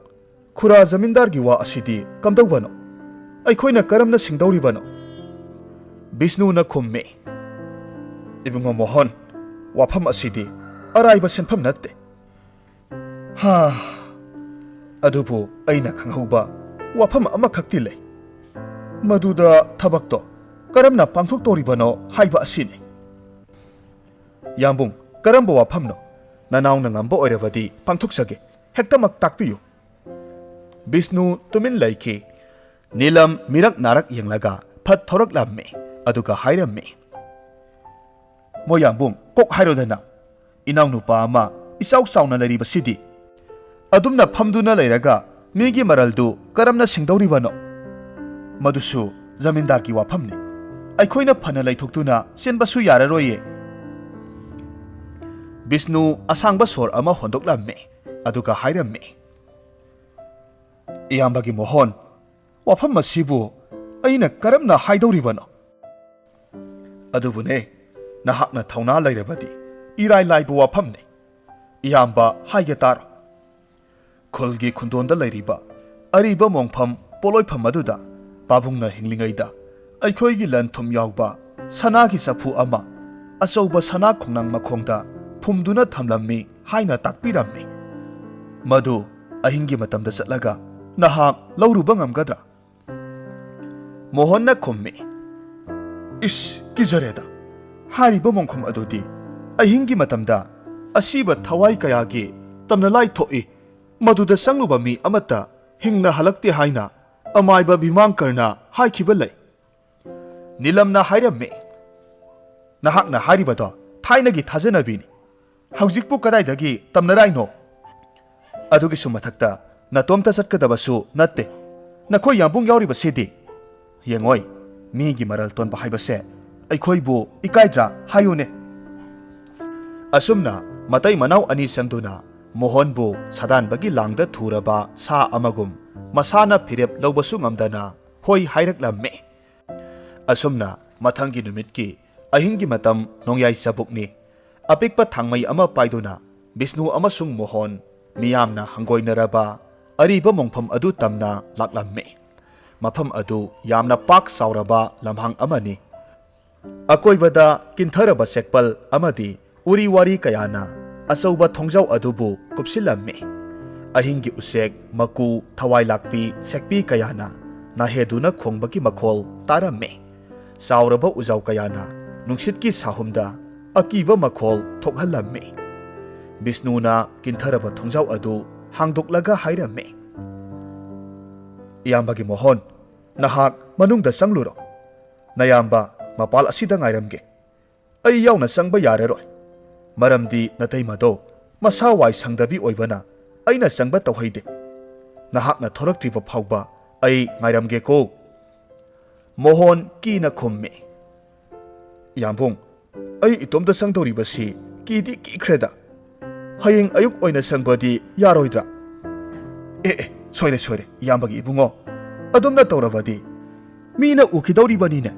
ꯈꯨꯔꯥ ꯖꯃꯤꯟꯗꯥꯔꯒꯤ ꯋꯥ ꯑꯁꯤꯗꯤ ꯀꯝꯗꯧꯕꯅꯣ? ꯑꯩꯈꯣꯏꯅ ꯀꯔꯝꯅ ꯁꯤꯡꯗꯧꯔꯤꯕꯅꯣ?" ꯕꯤꯁꯅꯨꯅ ꯈꯨꯝꯃꯤ, "ꯏꯕꯨꯡꯉꯣ ꯃꯣꯍꯟ, ꯋꯥꯐꯝ ꯑꯁꯤꯗꯤ ꯑꯔꯥꯏꯕ ꯁꯦꯟꯐꯝ ꯅꯠꯇꯦ꯫ ꯍꯥ, ꯑꯗꯨꯕꯨ ꯑꯩꯅ ꯈꯪꯍꯧꯕ ꯋꯥꯐꯝ ꯑꯃꯈꯛꯇꯤ ꯂꯩ꯫ ꯃꯗꯨꯗ ꯊꯕꯛꯇꯣ ꯀꯔꯝꯅ ꯄꯥꯡꯊꯣꯛꯇꯧꯔꯤꯕꯅꯣ ꯍꯥꯏꯕ ꯑꯁꯤꯅꯤ꯫" "ꯌꯥꯝꯕꯨꯡ, ꯀꯔꯝꯕ ꯋꯥꯐꯝꯅꯣ? ꯅꯅꯥꯎꯅ ꯉꯝꯕ ꯑꯣꯏꯔꯕꯗꯤ ꯄꯥꯡꯊꯣꯛꯆꯒꯦ꯫ ꯍꯦꯛꯇꯃꯛ ꯇꯥꯛꯄꯤꯌꯨ꯫" ꯕꯤꯁꯅꯨ ꯇꯨꯃꯤꯟ ꯂꯩꯈꯤ꯫ ꯅꯤꯂꯝ ꯃꯤꯔꯛ ꯅꯥꯔꯛ ꯌꯦꯡꯂꯒ ꯐꯠ ꯊꯣꯔꯛꯂꯝꯃꯤ꯫ ꯑꯗꯨꯒ ꯍꯥꯏꯔꯝꯃꯤ, "ꯃꯣꯌꯥꯝꯕꯨꯡ, ꯀꯣꯛ ꯍꯥꯏꯔꯣꯗꯅ꯫ ꯏꯅꯥꯎꯅꯨꯄꯥ ꯑꯃ ꯏꯆꯥꯎ ꯆꯥꯎꯅ ꯂꯩꯔꯤꯕꯁꯤꯗꯤ꯫ ꯑꯗꯨꯝꯅ ꯐꯝꯗꯨꯅ ꯂꯩꯔꯒ ꯃꯤꯒꯤ ꯃꯔꯜꯗꯨ ꯀꯔꯝꯅ ꯁꯤꯡꯗꯧꯔꯤꯕꯅꯣ? ꯃꯗꯨꯁꯨ ꯖꯃꯤꯟꯗꯥꯔꯒꯤ ꯋꯥꯐꯝꯅꯤ꯫ ꯑꯩꯈꯣꯏꯅ ꯐꯅ ꯂꯩꯊꯣꯛꯇꯨꯅ ꯆꯦꯟꯕꯁꯨ ꯌꯥꯔꯔꯣꯏꯌꯦ꯫" ꯕꯤꯁꯅꯨ ꯑꯁꯥꯡꯕ ꯁꯣꯔ ꯑꯃ ꯍꯣꯟꯗꯣꯛꯂꯝꯃꯤ꯫ ꯑꯗꯨꯒ ꯍꯥꯏꯔꯝꯃꯤ, "ꯏꯌꯥꯝꯕꯒꯤ ꯃꯣꯍꯣꯟ, ꯋꯥꯐꯝ ꯑꯁꯤꯕꯨ ꯑꯩꯅ ꯀꯔꯝꯅ ꯍꯥꯏꯗꯧꯔꯤꯕꯅꯣ? ꯑꯗꯨꯕꯨꯅꯦ, ꯅꯍꯥꯛꯅ ꯊꯧꯅꯥ ꯂꯩꯔꯕꯗꯤ ꯏꯔꯥꯏ ꯂꯥꯏꯕ ꯋꯥꯐꯝꯅꯤ꯫ ꯏꯌꯥꯝꯕ ꯍꯥꯏꯒꯦ ꯇꯥꯔꯣ꯫ ꯈꯨꯜꯒꯤ ꯈꯨꯟꯗꯣꯟꯗ ꯂꯩꯔꯤꯕ ꯑꯔꯤꯕ ꯃꯣꯡꯐꯝ ꯄꯣꯠꯂꯣꯏꯐꯝ ꯑꯗꯨꯗ ꯄꯥꯕꯨꯡꯅ ꯍꯤꯡꯂꯤꯉꯩꯗ ꯑꯩꯈꯣꯏꯒꯤ ꯂꯟ ꯊꯨꯝ ꯌꯥꯎꯕ ꯁꯅꯥꯒꯤ ꯆꯐꯨ ꯑꯃ ꯑꯆꯧꯕ ꯁꯅꯥ ꯈꯣꯡꯅꯥꯡ ꯃꯈꯣꯡꯗ ꯐꯨꯝꯗꯨꯅ ꯊꯝꯂꯝꯃꯤ ꯍꯥꯏꯅ ꯇꯥꯛꯄꯤꯔꯝꯃꯤ꯫ ꯃꯗꯨ ꯑꯍꯤꯡꯒꯤ ꯃꯇꯝꯗ ꯆꯠꯂꯒ ꯅꯍꯥꯛ ꯂꯧꯔꯨꯕ ꯉꯝꯒꯗ꯭ꯔꯥ?" ꯃꯣꯍꯟꯅ ꯈꯨꯝꯃꯤ, "ꯏꯁ, ꯀꯤꯖꯔꯦꯗ꯫ ꯍꯥꯏꯔꯤꯕ ꯃꯣꯡꯐꯝ ꯑꯗꯨꯗꯤ ꯑꯍꯤꯡꯒꯤ ꯃꯇꯝꯗ ꯑꯁꯤꯕ ꯊꯋꯥꯏ ꯀꯌꯥꯒꯤ ꯇꯝꯅꯂꯥꯏ ꯊꯣꯛꯏ꯫ ꯃꯗꯨꯗ ꯆꯪꯂꯨꯕ ꯃꯤ ꯑꯃꯠꯇ ꯍꯤꯡꯅ ꯍꯜꯂꯛꯇꯦ ꯍꯥꯏꯅ ꯑꯃꯥꯏꯕ ꯚꯤꯃꯥꯡꯀꯔꯅ ꯍꯥꯏꯈꯤꯕ ꯂꯩ꯫" ꯅꯤꯂꯝꯅ ꯍꯥꯏꯔꯝꯃꯤ, "ꯅꯍꯥꯛꯅ ꯍꯥꯏꯔꯤꯕꯗꯣ ꯊꯥꯏꯅꯒꯤ ꯊꯥꯖꯅꯕꯤꯅꯤ꯫ ꯍꯧꯖꯤꯛꯄꯨ ꯀꯗꯥꯏꯗꯒꯤ ꯇꯝꯅꯔꯥꯏꯅꯣ? ꯑꯗꯨꯒꯤꯁꯨ ꯃꯊꯛꯇ ꯅꯇꯣꯝꯇ ꯆꯠꯀꯗꯕꯁꯨ ꯅꯠꯇꯦ꯫ ꯅꯈꯣꯏ ꯌꯥꯝꯕꯨꯡ ꯌꯥꯎꯔꯤꯕꯁꯤꯗꯤ꯫ ꯌꯦꯡꯉꯣꯏ, ꯃꯤꯒꯤ ꯃꯔꯜ ꯇꯣꯟꯕ ꯍꯥꯏꯕꯁꯦ ꯑꯩꯈꯣꯏꯕꯨ ꯏꯀꯥꯏꯗ꯭ꯔꯥ ꯍꯥꯏꯌꯨꯅꯦ?" ꯑꯁꯨꯝꯅ ꯃꯇꯩ ꯃꯅꯥꯎ ꯑꯅꯤ ꯆꯪꯗꯨꯅ ꯃꯣꯍꯟꯕꯨ ꯁꯥꯗꯥꯟꯕꯒꯤ ꯂꯥꯡꯗ ꯊꯨꯔꯕ ꯁꯥ ꯑꯃꯒꯨꯝ ꯃꯁꯥꯅ ꯐꯤꯔꯦꯞ ꯂꯧꯕꯁꯨ ꯉꯝꯗꯅ ꯍꯣꯏ ꯍꯥꯏꯔꯛꯂꯝꯃꯤ꯫ ꯑꯁꯨꯝꯅ ꯃꯊꯪꯒꯤ ꯅꯨꯃꯤꯠꯀꯤ ꯑꯍꯤꯡꯒꯤ ꯃꯇꯝ ꯅꯣꯡꯌꯥꯏ ꯆꯕꯨꯛꯅꯤ꯫ ꯑꯄꯤꯛꯄ ꯊꯥꯡꯃꯩ ꯑꯃ ꯄꯥꯏꯗꯨꯅ ꯕꯤꯁꯅꯨ ꯑꯃꯁꯨꯡ ꯃꯣꯍꯣꯟ ꯃꯤꯌꯥꯝꯅ ꯍꯪꯒꯣꯏꯅꯔꯕ ꯑꯔꯤꯕ ꯃꯣꯡꯐꯝ ꯑꯗꯨ ꯇꯝꯅ ꯂꯥꯛꯂꯝꯃꯤ꯫ ꯃꯐꯝ ꯑꯗꯨ ꯌꯥꯝꯅ ꯄꯥꯛ ꯆꯥꯎꯔꯕ ꯂꯝꯍꯥꯡ ꯑꯃꯅꯤ꯫ ꯑꯀꯣꯏꯕꯗ ꯀꯤꯟꯊꯔꯕ ꯆꯦꯛꯄꯜ ꯑꯃꯗꯤ ꯎꯔꯤ ꯋꯥꯔꯤ ꯀꯌꯥꯅ ꯑꯆꯧꯕ ꯊꯣꯡꯖꯥꯎ ꯑꯗꯨꯕꯨ ꯀꯨꯞꯁꯤꯜꯂꯝꯃꯤ꯫ ꯑꯍꯤꯡꯒꯤ ꯎꯆꯦꯛ, ꯃꯀꯨ, ꯊꯋꯥꯏ ꯂꯥꯛꯄꯤ, ꯁꯦꯛꯄꯤ ꯀꯌꯥꯅ ꯅꯥꯍꯦꯗꯨꯅ ꯈꯣꯡꯕꯒꯤ ꯃꯈꯣꯜ ꯇꯥꯔꯝꯃꯤ꯫ ꯆꯥꯎꯔꯕ ꯎꯖꯥꯎ ꯀꯌꯥꯅ ꯅꯨꯡꯁꯤꯠꯀꯤ ꯁꯥꯍꯨꯝꯗ ꯑꯀꯤꯕ ꯃꯈꯣꯜ ꯊꯣꯛꯍꯜꯂꯝꯃꯤ꯫ ꯕꯤꯁꯅꯨꯅ ꯀꯤꯟꯊꯔꯕ ꯊꯣꯡꯖꯥꯎ ꯑꯗꯨ ꯍꯥꯡꯗꯣꯛꯂꯒ ꯍꯥꯏꯔꯝꯃꯤ, "ꯏꯌꯥꯝꯕꯒꯤ ꯃꯣꯍꯣꯟ, "ꯅꯍꯥꯛ ꯃꯅꯨꯡꯗ ꯆꯪꯂꯨꯔꯣ꯫ ꯅꯌꯥꯝꯕ ꯃꯄꯥꯜ ꯑꯁꯤꯗ ꯉꯥꯏꯔꯝꯒꯦ꯫ ꯑꯩ ꯌꯥꯎꯅ ꯆꯪꯕ ꯌꯥꯔꯔꯣꯏ, ꯃꯔꯝꯗꯤ ꯅꯇꯩꯃꯗꯣ ꯃꯁꯥ ꯋꯥꯏ ꯁꯪꯗꯕꯤ ꯑꯣꯏꯕꯅ ꯑꯩꯅ ꯆꯪꯕ ꯇꯧꯍꯩꯗꯦ꯫ ꯅꯍꯥꯛꯅ ꯊꯣꯔꯛꯇ꯭ꯔꯤꯕ ꯐꯥꯎꯕ ꯑꯩ ꯉꯥꯏꯔꯝꯒꯦꯀꯣ꯫" ꯃꯣꯍꯣꯟ ꯀꯤꯅ ꯈꯨꯝꯃꯤ, "ꯌꯥꯝꯕꯨꯡ, ꯑꯩ ꯏꯇꯣꯝꯇ ꯆꯪꯗꯧꯔꯤꯕꯁꯤ ꯀꯤꯗꯤ ꯀꯤꯈ꯭ꯔꯦꯗ꯫ ꯍꯌꯦꯡ ꯑꯌꯨꯛ ꯑꯣꯏꯅ ꯆꯪꯕꯗꯤ ꯌꯥꯔꯣꯏꯗ꯭ꯔꯥ?" "ꯑꯦ, ꯑꯦ, ꯁꯣꯏꯔꯦ, ꯁꯣꯏꯔꯦ, ꯏꯌꯥꯝꯕꯒꯤ ꯏꯕꯨꯡꯉꯣ꯫ ꯑꯗꯨꯝꯅ ꯇꯧꯔꯕꯗꯤ ꯃꯤꯅ ꯎꯈꯤꯗꯧꯔꯤꯕꯅꯤꯅꯦ꯫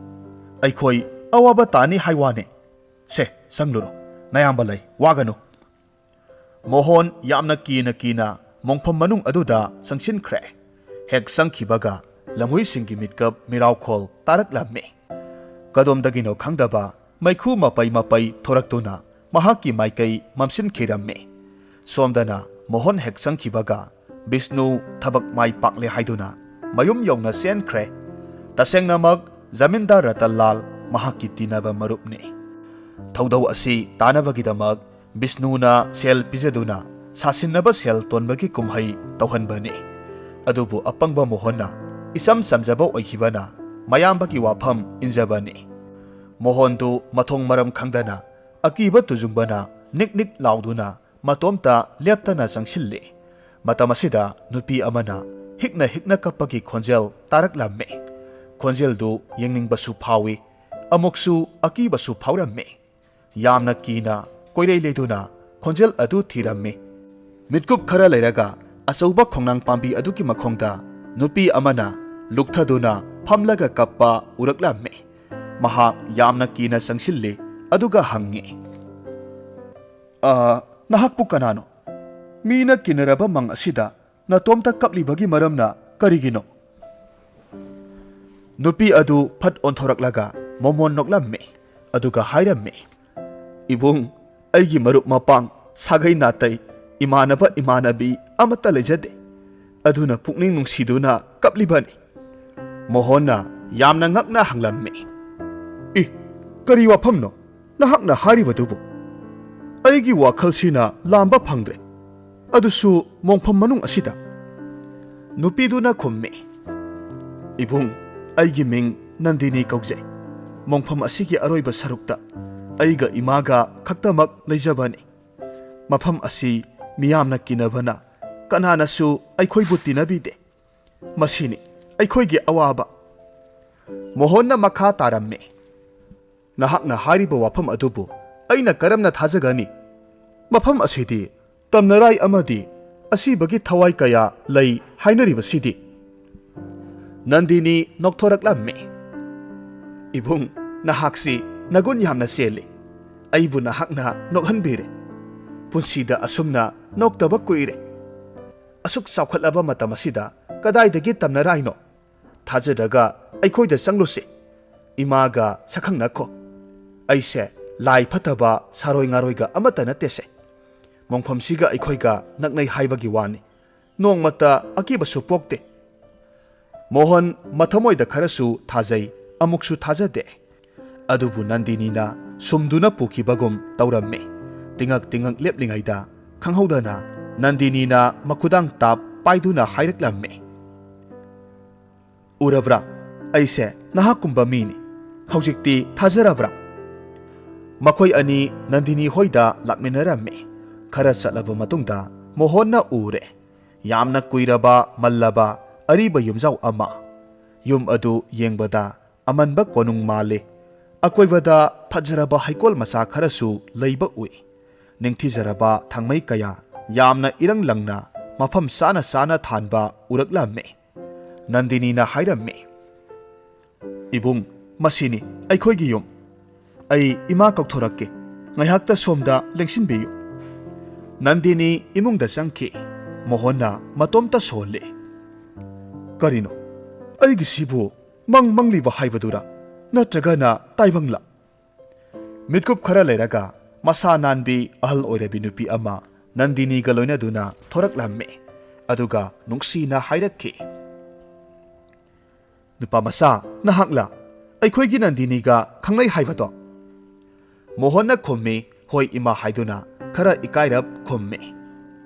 ꯑꯩꯈꯣꯏ ꯑꯋꯥꯕ ꯇꯥꯅꯤ ꯍꯥꯏ ꯋꯥꯅꯦ꯫ ꯁꯦ, ꯆꯪꯂꯨꯔꯣ꯫ ꯅꯌꯥꯝꯕ ꯂꯩ, ꯋꯥꯒꯅꯨ꯫" ꯃꯣꯍꯣꯟ ꯌꯥꯝꯅ ꯀꯤꯅ ꯀꯤꯅ ꯃꯣꯡꯐꯝ ꯃꯅꯨꯡ ꯑꯗꯨꯗ ꯆꯪꯁꯤꯟꯈ꯭ꯔꯦ꯫ ꯍꯦꯛ ꯆꯪꯈꯤꯕꯒ ꯂꯝꯍꯨꯏꯁꯤꯡꯒꯤ ꯃꯤꯠꯀꯞ ꯃꯤꯔꯥꯎꯈꯣꯜ ꯇꯥꯔꯛꯂꯝꯃꯤ꯫ ꯀꯗꯣꯝꯗꯒꯤꯅꯣ ꯈꯪꯗꯕ ꯃꯩꯈꯨ ꯃꯄꯩ ꯃꯄꯩ ꯊꯣꯔꯛꯇꯨꯅ ꯃꯍꯥꯛꯀꯤ ꯃꯥꯏꯀꯩ ꯃꯝꯁꯤꯟꯈꯤꯔꯝꯃꯤ꯫ ꯁꯣꯝꯗꯅ ꯃꯣꯍꯣꯟ ꯍꯦꯛ ꯆꯪꯈꯤꯕꯒ ꯕꯤꯁꯅꯨ ꯊꯕꯛ ꯃꯥꯏ ꯄꯥꯛꯂꯦ ꯍꯥꯏꯗꯨꯅ ꯃꯌꯨꯝ ꯌꯧꯅ ꯆꯦꯟꯈ꯭ꯔꯦ꯫ ꯇꯁꯦꯡꯅꯃꯛ ꯖꯃꯤꯟꯗꯥꯔ ꯔꯇꯟꯂꯥꯜ ꯃꯍꯥꯛꯀꯤ ꯇꯤꯟꯅꯕ ꯃꯔꯨꯞꯅꯤ꯫ ꯊꯧꯗꯧ ꯑꯁꯤ ꯇꯥꯅꯕꯒꯤꯗꯃꯛ ꯕꯤꯁꯅꯨꯅ ꯁꯦꯜ ꯄꯤꯖꯗꯨꯅ ꯁꯥꯁꯤꯟꯅꯕ ꯁꯦꯜ ꯇꯣꯟꯕꯒꯤ ꯀꯨꯝꯍꯩ ꯇꯧꯍꯟꯕꯅꯤ꯫ ꯑꯗꯨꯕꯨ ꯑꯄꯪꯕ ꯃꯣꯍꯟꯅ ꯏꯆꯝ ꯆꯝꯖꯕ ꯑꯣꯏꯈꯤꯕꯅ ꯃꯌꯥꯝꯕꯒꯤ ꯋꯥꯐꯝ ꯏꯟꯖꯕꯅꯤ꯫ ꯃꯣꯍꯟꯗꯨ ꯃꯊꯣꯡ ꯃꯔꯝ ꯈꯪꯗꯅ ꯑꯀꯤꯕ ꯇꯨꯖꯨꯡꯕꯅ ꯅꯤꯛ ꯅꯤꯛ ꯂꯥꯎꯗꯨꯅ ꯃꯇꯣꯝꯇ ꯂꯦꯞꯇꯅ ꯆꯪꯁꯤꯜꯂꯤ꯫ ꯃꯇꯝ ꯑꯁꯤꯗ ꯅꯨꯄꯤ ꯑꯃꯅ ꯍꯤꯛꯅ ꯍꯤꯛꯅ ꯀꯞꯄꯒꯤ ꯈꯣꯟꯖꯦꯜ ꯇꯥꯔꯛꯂꯝꯃꯤ꯫ ꯈꯣꯟꯖꯦꯜꯗꯨ ꯌꯦꯡꯅꯤꯡꯕꯁꯨ ꯐꯥꯎꯏ, ꯑꯃꯨꯛꯁꯨ ꯑꯀꯤꯕꯁꯨ ꯐꯥꯎꯔꯝꯃꯤ꯫ ꯌꯥꯝꯅ ꯀꯤꯅ ꯀꯣꯏꯔꯩ ꯂꯩꯗꯨꯅ ꯈꯣꯟꯖꯦꯜ ꯑꯗꯨ ꯊꯤꯔꯝꯃꯤ꯫ ꯃꯤꯠꯀꯨꯞ ꯈꯔ ꯂꯩꯔꯒ ꯑꯆꯧꯕ ꯈꯣꯡꯅꯥꯡ ꯄꯥꯝꯕꯤ ꯑꯗꯨꯒꯤ ꯃꯈꯣꯡꯗ ꯅꯨꯄꯤ ꯑꯃꯅ ꯂꯨꯛꯊꯗꯨꯅ ꯐꯝꯂꯒ ꯀꯞꯄ ꯎꯔꯛꯂꯝꯃꯤ꯫ ꯃꯍꯥꯛ ꯌꯥꯝꯅ ꯀꯤꯅ ꯆꯪꯁꯤꯜꯂꯤ, ꯑꯗꯨꯒ ꯍꯪꯉꯤ, "ꯑ, ꯅꯍꯥꯛꯄꯨ ꯀꯅꯥꯅꯣ? ꯃꯤꯅ ꯀꯤꯅꯔꯕ ꯃꯪ ꯑꯁꯤꯗ ꯅꯇꯣꯝꯇ ꯀꯞꯂꯤꯕꯒꯤ ꯃꯔꯝꯅ ꯀꯔꯤꯒꯤꯅꯣ?" ꯅꯨꯄꯤ ꯑꯗꯨ ꯐꯠ ꯑꯣꯟꯊꯣꯔꯛꯂꯒ ꯃꯣꯃꯣꯟ ꯅꯣꯛꯂꯝꯃꯤ, ꯑꯗꯨꯒ ꯍꯥꯏꯔꯝꯃꯤ, "ꯏꯕꯨꯡ, ꯑꯩꯒꯤ ꯃꯔꯨꯞ ꯃꯄꯥꯡ, ꯁꯥꯒꯩ ꯅꯥꯇꯩ, ꯏꯃꯥꯟꯅꯕ ꯏꯃꯥꯟꯅꯕꯤ ꯑꯃꯠꯇ ꯂꯩꯖꯗꯦ꯫ ꯑꯗꯨꯅ ꯄꯨꯛꯅꯤꯡ ꯅꯨꯡꯁꯤꯗꯨꯅ ꯀꯞꯂꯤꯕꯅꯤ꯫" ꯃꯣꯍꯣꯟꯅ ꯌꯥꯝꯅ ꯉꯛꯅ ꯍꯪꯂꯝꯃꯤ, "ꯏ, ꯀꯔꯤ ꯋꯥꯐꯝꯅꯣ ꯅꯍꯥꯛꯅ ꯍꯥꯏꯔꯤꯕꯗꯨꯕꯨ? ꯑꯩꯒꯤ ꯋꯥꯈꯜꯁꯤꯅ ꯂꯥꯝꯕ ꯐꯪꯗ꯭ꯔꯦ, ꯑꯗꯨꯁꯨ ꯃꯣꯡꯐꯝ ꯃꯅꯨꯡ ꯑꯁꯤꯗ꯫" ꯅꯨꯄꯤꯗꯨꯅ ꯈꯨꯝꯃꯤ, "ꯏꯕꯨꯡ, ꯑꯩꯒꯤ ꯃꯤꯡ ꯅꯟꯗꯤꯅꯤ ꯀꯧꯖꯩ꯫ ꯃꯣꯡꯐꯝ ꯑꯁꯤꯒꯤ ꯑꯔꯣꯏꯕ ꯁꯔꯨꯛꯇ ꯑꯩꯒ ꯏꯃꯥꯒ ꯈꯛꯇꯃꯛ ꯂꯩꯖꯕꯅꯤ꯫ ꯃꯐꯝ ꯑꯁꯤ ꯃꯤꯌꯥꯝꯅ ꯀꯤꯅꯕꯅ ꯀꯅꯥꯅꯁꯨ ꯑꯩꯈꯣꯏꯕꯨ ꯇꯤꯟꯅꯕꯤꯗꯦ꯫ ꯃꯁꯤꯅꯤ ꯑꯩꯈꯣꯏꯒꯤ ꯑꯋꯥꯕ꯫" ꯃꯣꯍꯟꯅ ꯃꯈꯥ ꯇꯥꯔꯝꯃꯤ, "ꯅꯍꯥꯛꯅ ꯍꯥꯏꯔꯤꯕ ꯋꯥꯐꯝ ꯑꯗꯨꯕꯨ ꯑꯩꯅ ꯀꯔꯝꯅ ꯊꯥꯖꯒꯅꯤ? ꯃꯐꯝ ꯑꯁꯤꯗꯤ ꯇꯝꯅꯔꯥꯏ ꯑꯃꯗꯤ ꯑꯁꯤꯕꯒꯤ ꯊꯋꯥꯏ ꯀꯌꯥ ꯂꯩ ꯍꯥꯏꯅꯔꯤꯕꯁꯤꯗꯤ?" ꯅꯟꯗꯤꯅꯤ ꯅꯣꯛꯊꯣꯔꯛꯂꯝꯃꯤ꯫ "ꯏꯕꯨꯡ, ꯅꯍꯥꯛꯁꯤ ꯅꯒꯨꯟ ꯌꯥꯝꯅ ꯆꯦꯜꯂꯤ꯫ ꯑꯩꯕꯨ ꯅꯍꯥꯛꯅ ꯅꯣꯛꯍꯟꯕꯤꯔꯦ꯫ ꯄꯨꯟꯁꯤꯗ ꯑꯁꯨꯝꯅ ꯅꯣꯛꯇꯕ ꯀꯨꯏꯔꯦ꯫ ꯑꯁꯨꯛ ꯆꯥꯎꯈꯠꯂꯕ ꯃꯇꯝ ꯑꯁꯤꯗ ꯀꯗꯥꯏꯗꯒꯤ ꯇꯝꯅꯔꯥꯏꯅꯣ? ꯊꯥꯖꯗ꯭ꯔꯒ ꯑꯩꯈꯣꯏꯗ ꯆꯪꯂꯨꯁꯤ꯫ ꯏꯃꯥꯒ ꯁꯛꯈꯪꯅꯈꯣ꯫ ꯑꯩꯁꯦ ꯂꯥꯏ ꯐꯠꯇꯕ ꯁꯥꯔꯣꯏ ꯉꯥꯔꯣꯏꯒ ꯑꯃꯠꯇ ꯅꯠꯇꯦꯁꯦ꯫ ꯃꯣꯡꯐꯝꯁꯤꯒ ꯑꯩꯈꯣꯏꯒ ꯅꯛꯅꯩ ꯍꯥꯏꯕꯒꯤ ꯋꯥꯅꯤ꯫ ꯅꯣꯡꯃꯇ ꯑꯀꯤꯕꯁꯨ ꯄꯣꯛꯇꯦ꯫" ꯃꯣꯍꯟ ꯃꯊꯃꯣꯏꯗ ꯈꯔꯁꯨ ꯊꯥꯖꯩ, ꯑꯃꯨꯛꯁꯨ ꯊꯥꯖꯗꯦ꯫ ꯑꯗꯨꯕꯨ ꯅꯟꯗꯤꯅꯤꯅ ꯁꯨꯝꯗꯨꯅ ꯄꯨꯈꯤꯕꯒꯨꯝ ꯇꯧꯔꯝꯃꯤ꯫ ꯇꯤꯉꯛ ꯇꯤꯉꯛ ꯂꯦꯞꯂꯤꯉꯩꯗ ꯈꯪꯍꯧꯗꯅ ꯅꯟꯗꯤꯅꯤꯅ ꯃꯈꯨꯗꯥꯡ ꯇꯥꯞ ꯄꯥꯏꯗꯨꯅ ꯍꯥꯏꯔꯛꯂꯝꯃꯤ, "ꯎꯔꯕ꯭ꯔꯥ? ꯑꯩꯁꯦ ꯅꯍꯥꯛꯀꯨꯝꯕ ꯃꯤꯅꯤ꯫ ꯍꯧꯖꯤꯛꯇꯤ ꯊꯥꯖꯔꯕ꯭ꯔꯥ?" ꯃꯈꯣꯏ ꯑꯅꯤ ꯅꯟꯗꯤꯅꯤ ꯍꯣꯏꯗ ꯂꯥꯛꯃꯤꯟꯅꯔꯝꯃꯤ꯫ ꯈꯔ ꯆꯠꯂꯕ ꯃꯇꯨꯡꯗ ꯃꯣꯍꯟꯅ ꯎꯔꯦ꯫ ꯌꯥꯝꯅ ꯀꯨꯏꯔꯕ, ꯃꯜꯂꯕ ꯑꯔꯤꯕ ꯌꯨꯝꯖꯥꯎ ꯑꯃ꯫ ꯌꯨꯝ ꯑꯗꯨ ꯌꯦꯡꯕꯗ ꯑꯃꯟꯕ ꯀꯣꯅꯨꯡ ꯃꯥꯜꯂꯤ꯫ ꯑꯀꯣꯏꯕꯗ ꯐꯖꯔꯕ ꯍꯩꯀꯣꯜ ꯃꯆꯥ ꯈꯔꯁꯨ ꯂꯩꯕ ꯎꯏ꯫ ꯅꯤꯡꯊꯤꯖꯔꯕ ꯊꯥꯡꯃꯩ ꯀꯌꯥ, ꯌꯥꯝꯅ ꯏꯔꯪ ꯂꯪꯅ ꯃꯐꯝ ꯆꯥꯅ ꯆꯥꯅ ꯊꯥꯟꯕ ꯎꯔꯛꯂꯝꯃꯤ꯫ ꯅꯟꯗꯤꯅꯤꯅ ꯍꯥꯏꯔꯝꯃꯤ, "ꯏꯕꯨꯡ, ꯃꯁꯤꯅꯤ ꯑꯩꯈꯣꯏꯒꯤ ꯌꯨꯝ꯫ ꯑꯩ ꯏꯃꯥ ꯀꯧꯊꯣꯔꯛꯀꯦ, ꯉꯥꯏꯍꯥꯛꯇ ꯁꯣꯝꯗ ꯂꯦꯡꯁꯤꯟꯕꯤꯌꯨ꯫" ꯅꯟꯗꯤꯅꯤ ꯏꯃꯨꯡꯗ ꯆꯪꯈꯤ꯫ ꯃꯣꯍꯟꯅ ꯃꯇꯣꯝꯇ ꯁꯣꯜꯂꯤ꯫ "ꯀꯔꯤꯅꯣ? ꯑꯩꯒꯤꯁꯤꯕꯨ ꯃꯪ ꯃꯪꯂꯤꯕ ꯍꯥꯏꯕꯗꯨꯔꯥ? ꯅꯠꯇ꯭ꯔꯒꯅ ꯇꯥꯏꯕꯪꯂꯥ?" ꯃꯤꯠꯀꯨꯞ ꯈꯔ ꯂꯩꯔꯒ ꯃꯁꯥ ꯅꯥꯟꯕꯤ ꯑꯍꯜ ꯑꯣꯏꯔꯕꯤ ꯅꯨꯄꯤ ꯑꯃ ꯅꯟꯗꯤꯅꯤꯒ ꯂꯣꯏꯅꯗꯨꯅ ꯊꯣꯔꯛꯂꯝꯃꯤ꯫ ꯑꯗꯨꯒ ꯅꯨꯡꯁꯤꯅ ꯍꯥꯏꯔꯛꯈꯤ, "ꯅꯨꯄꯥ ꯃꯆꯥ, ꯅꯍꯥꯛꯂ ꯑꯩꯈꯣꯏꯒꯤ ꯅꯟꯗꯤꯅꯤꯒ ꯈꯪꯅꯩ ꯍꯥꯏꯕꯗꯣ?" ꯃꯣꯍꯟꯅ ꯈꯨꯝꯃꯤ, "ꯍꯣꯏ ꯏꯃꯥ" ꯍꯥꯏꯗꯨꯅ ꯈꯔ ꯏꯀꯥꯏꯔꯞ ꯈꯨꯝꯃꯤ꯫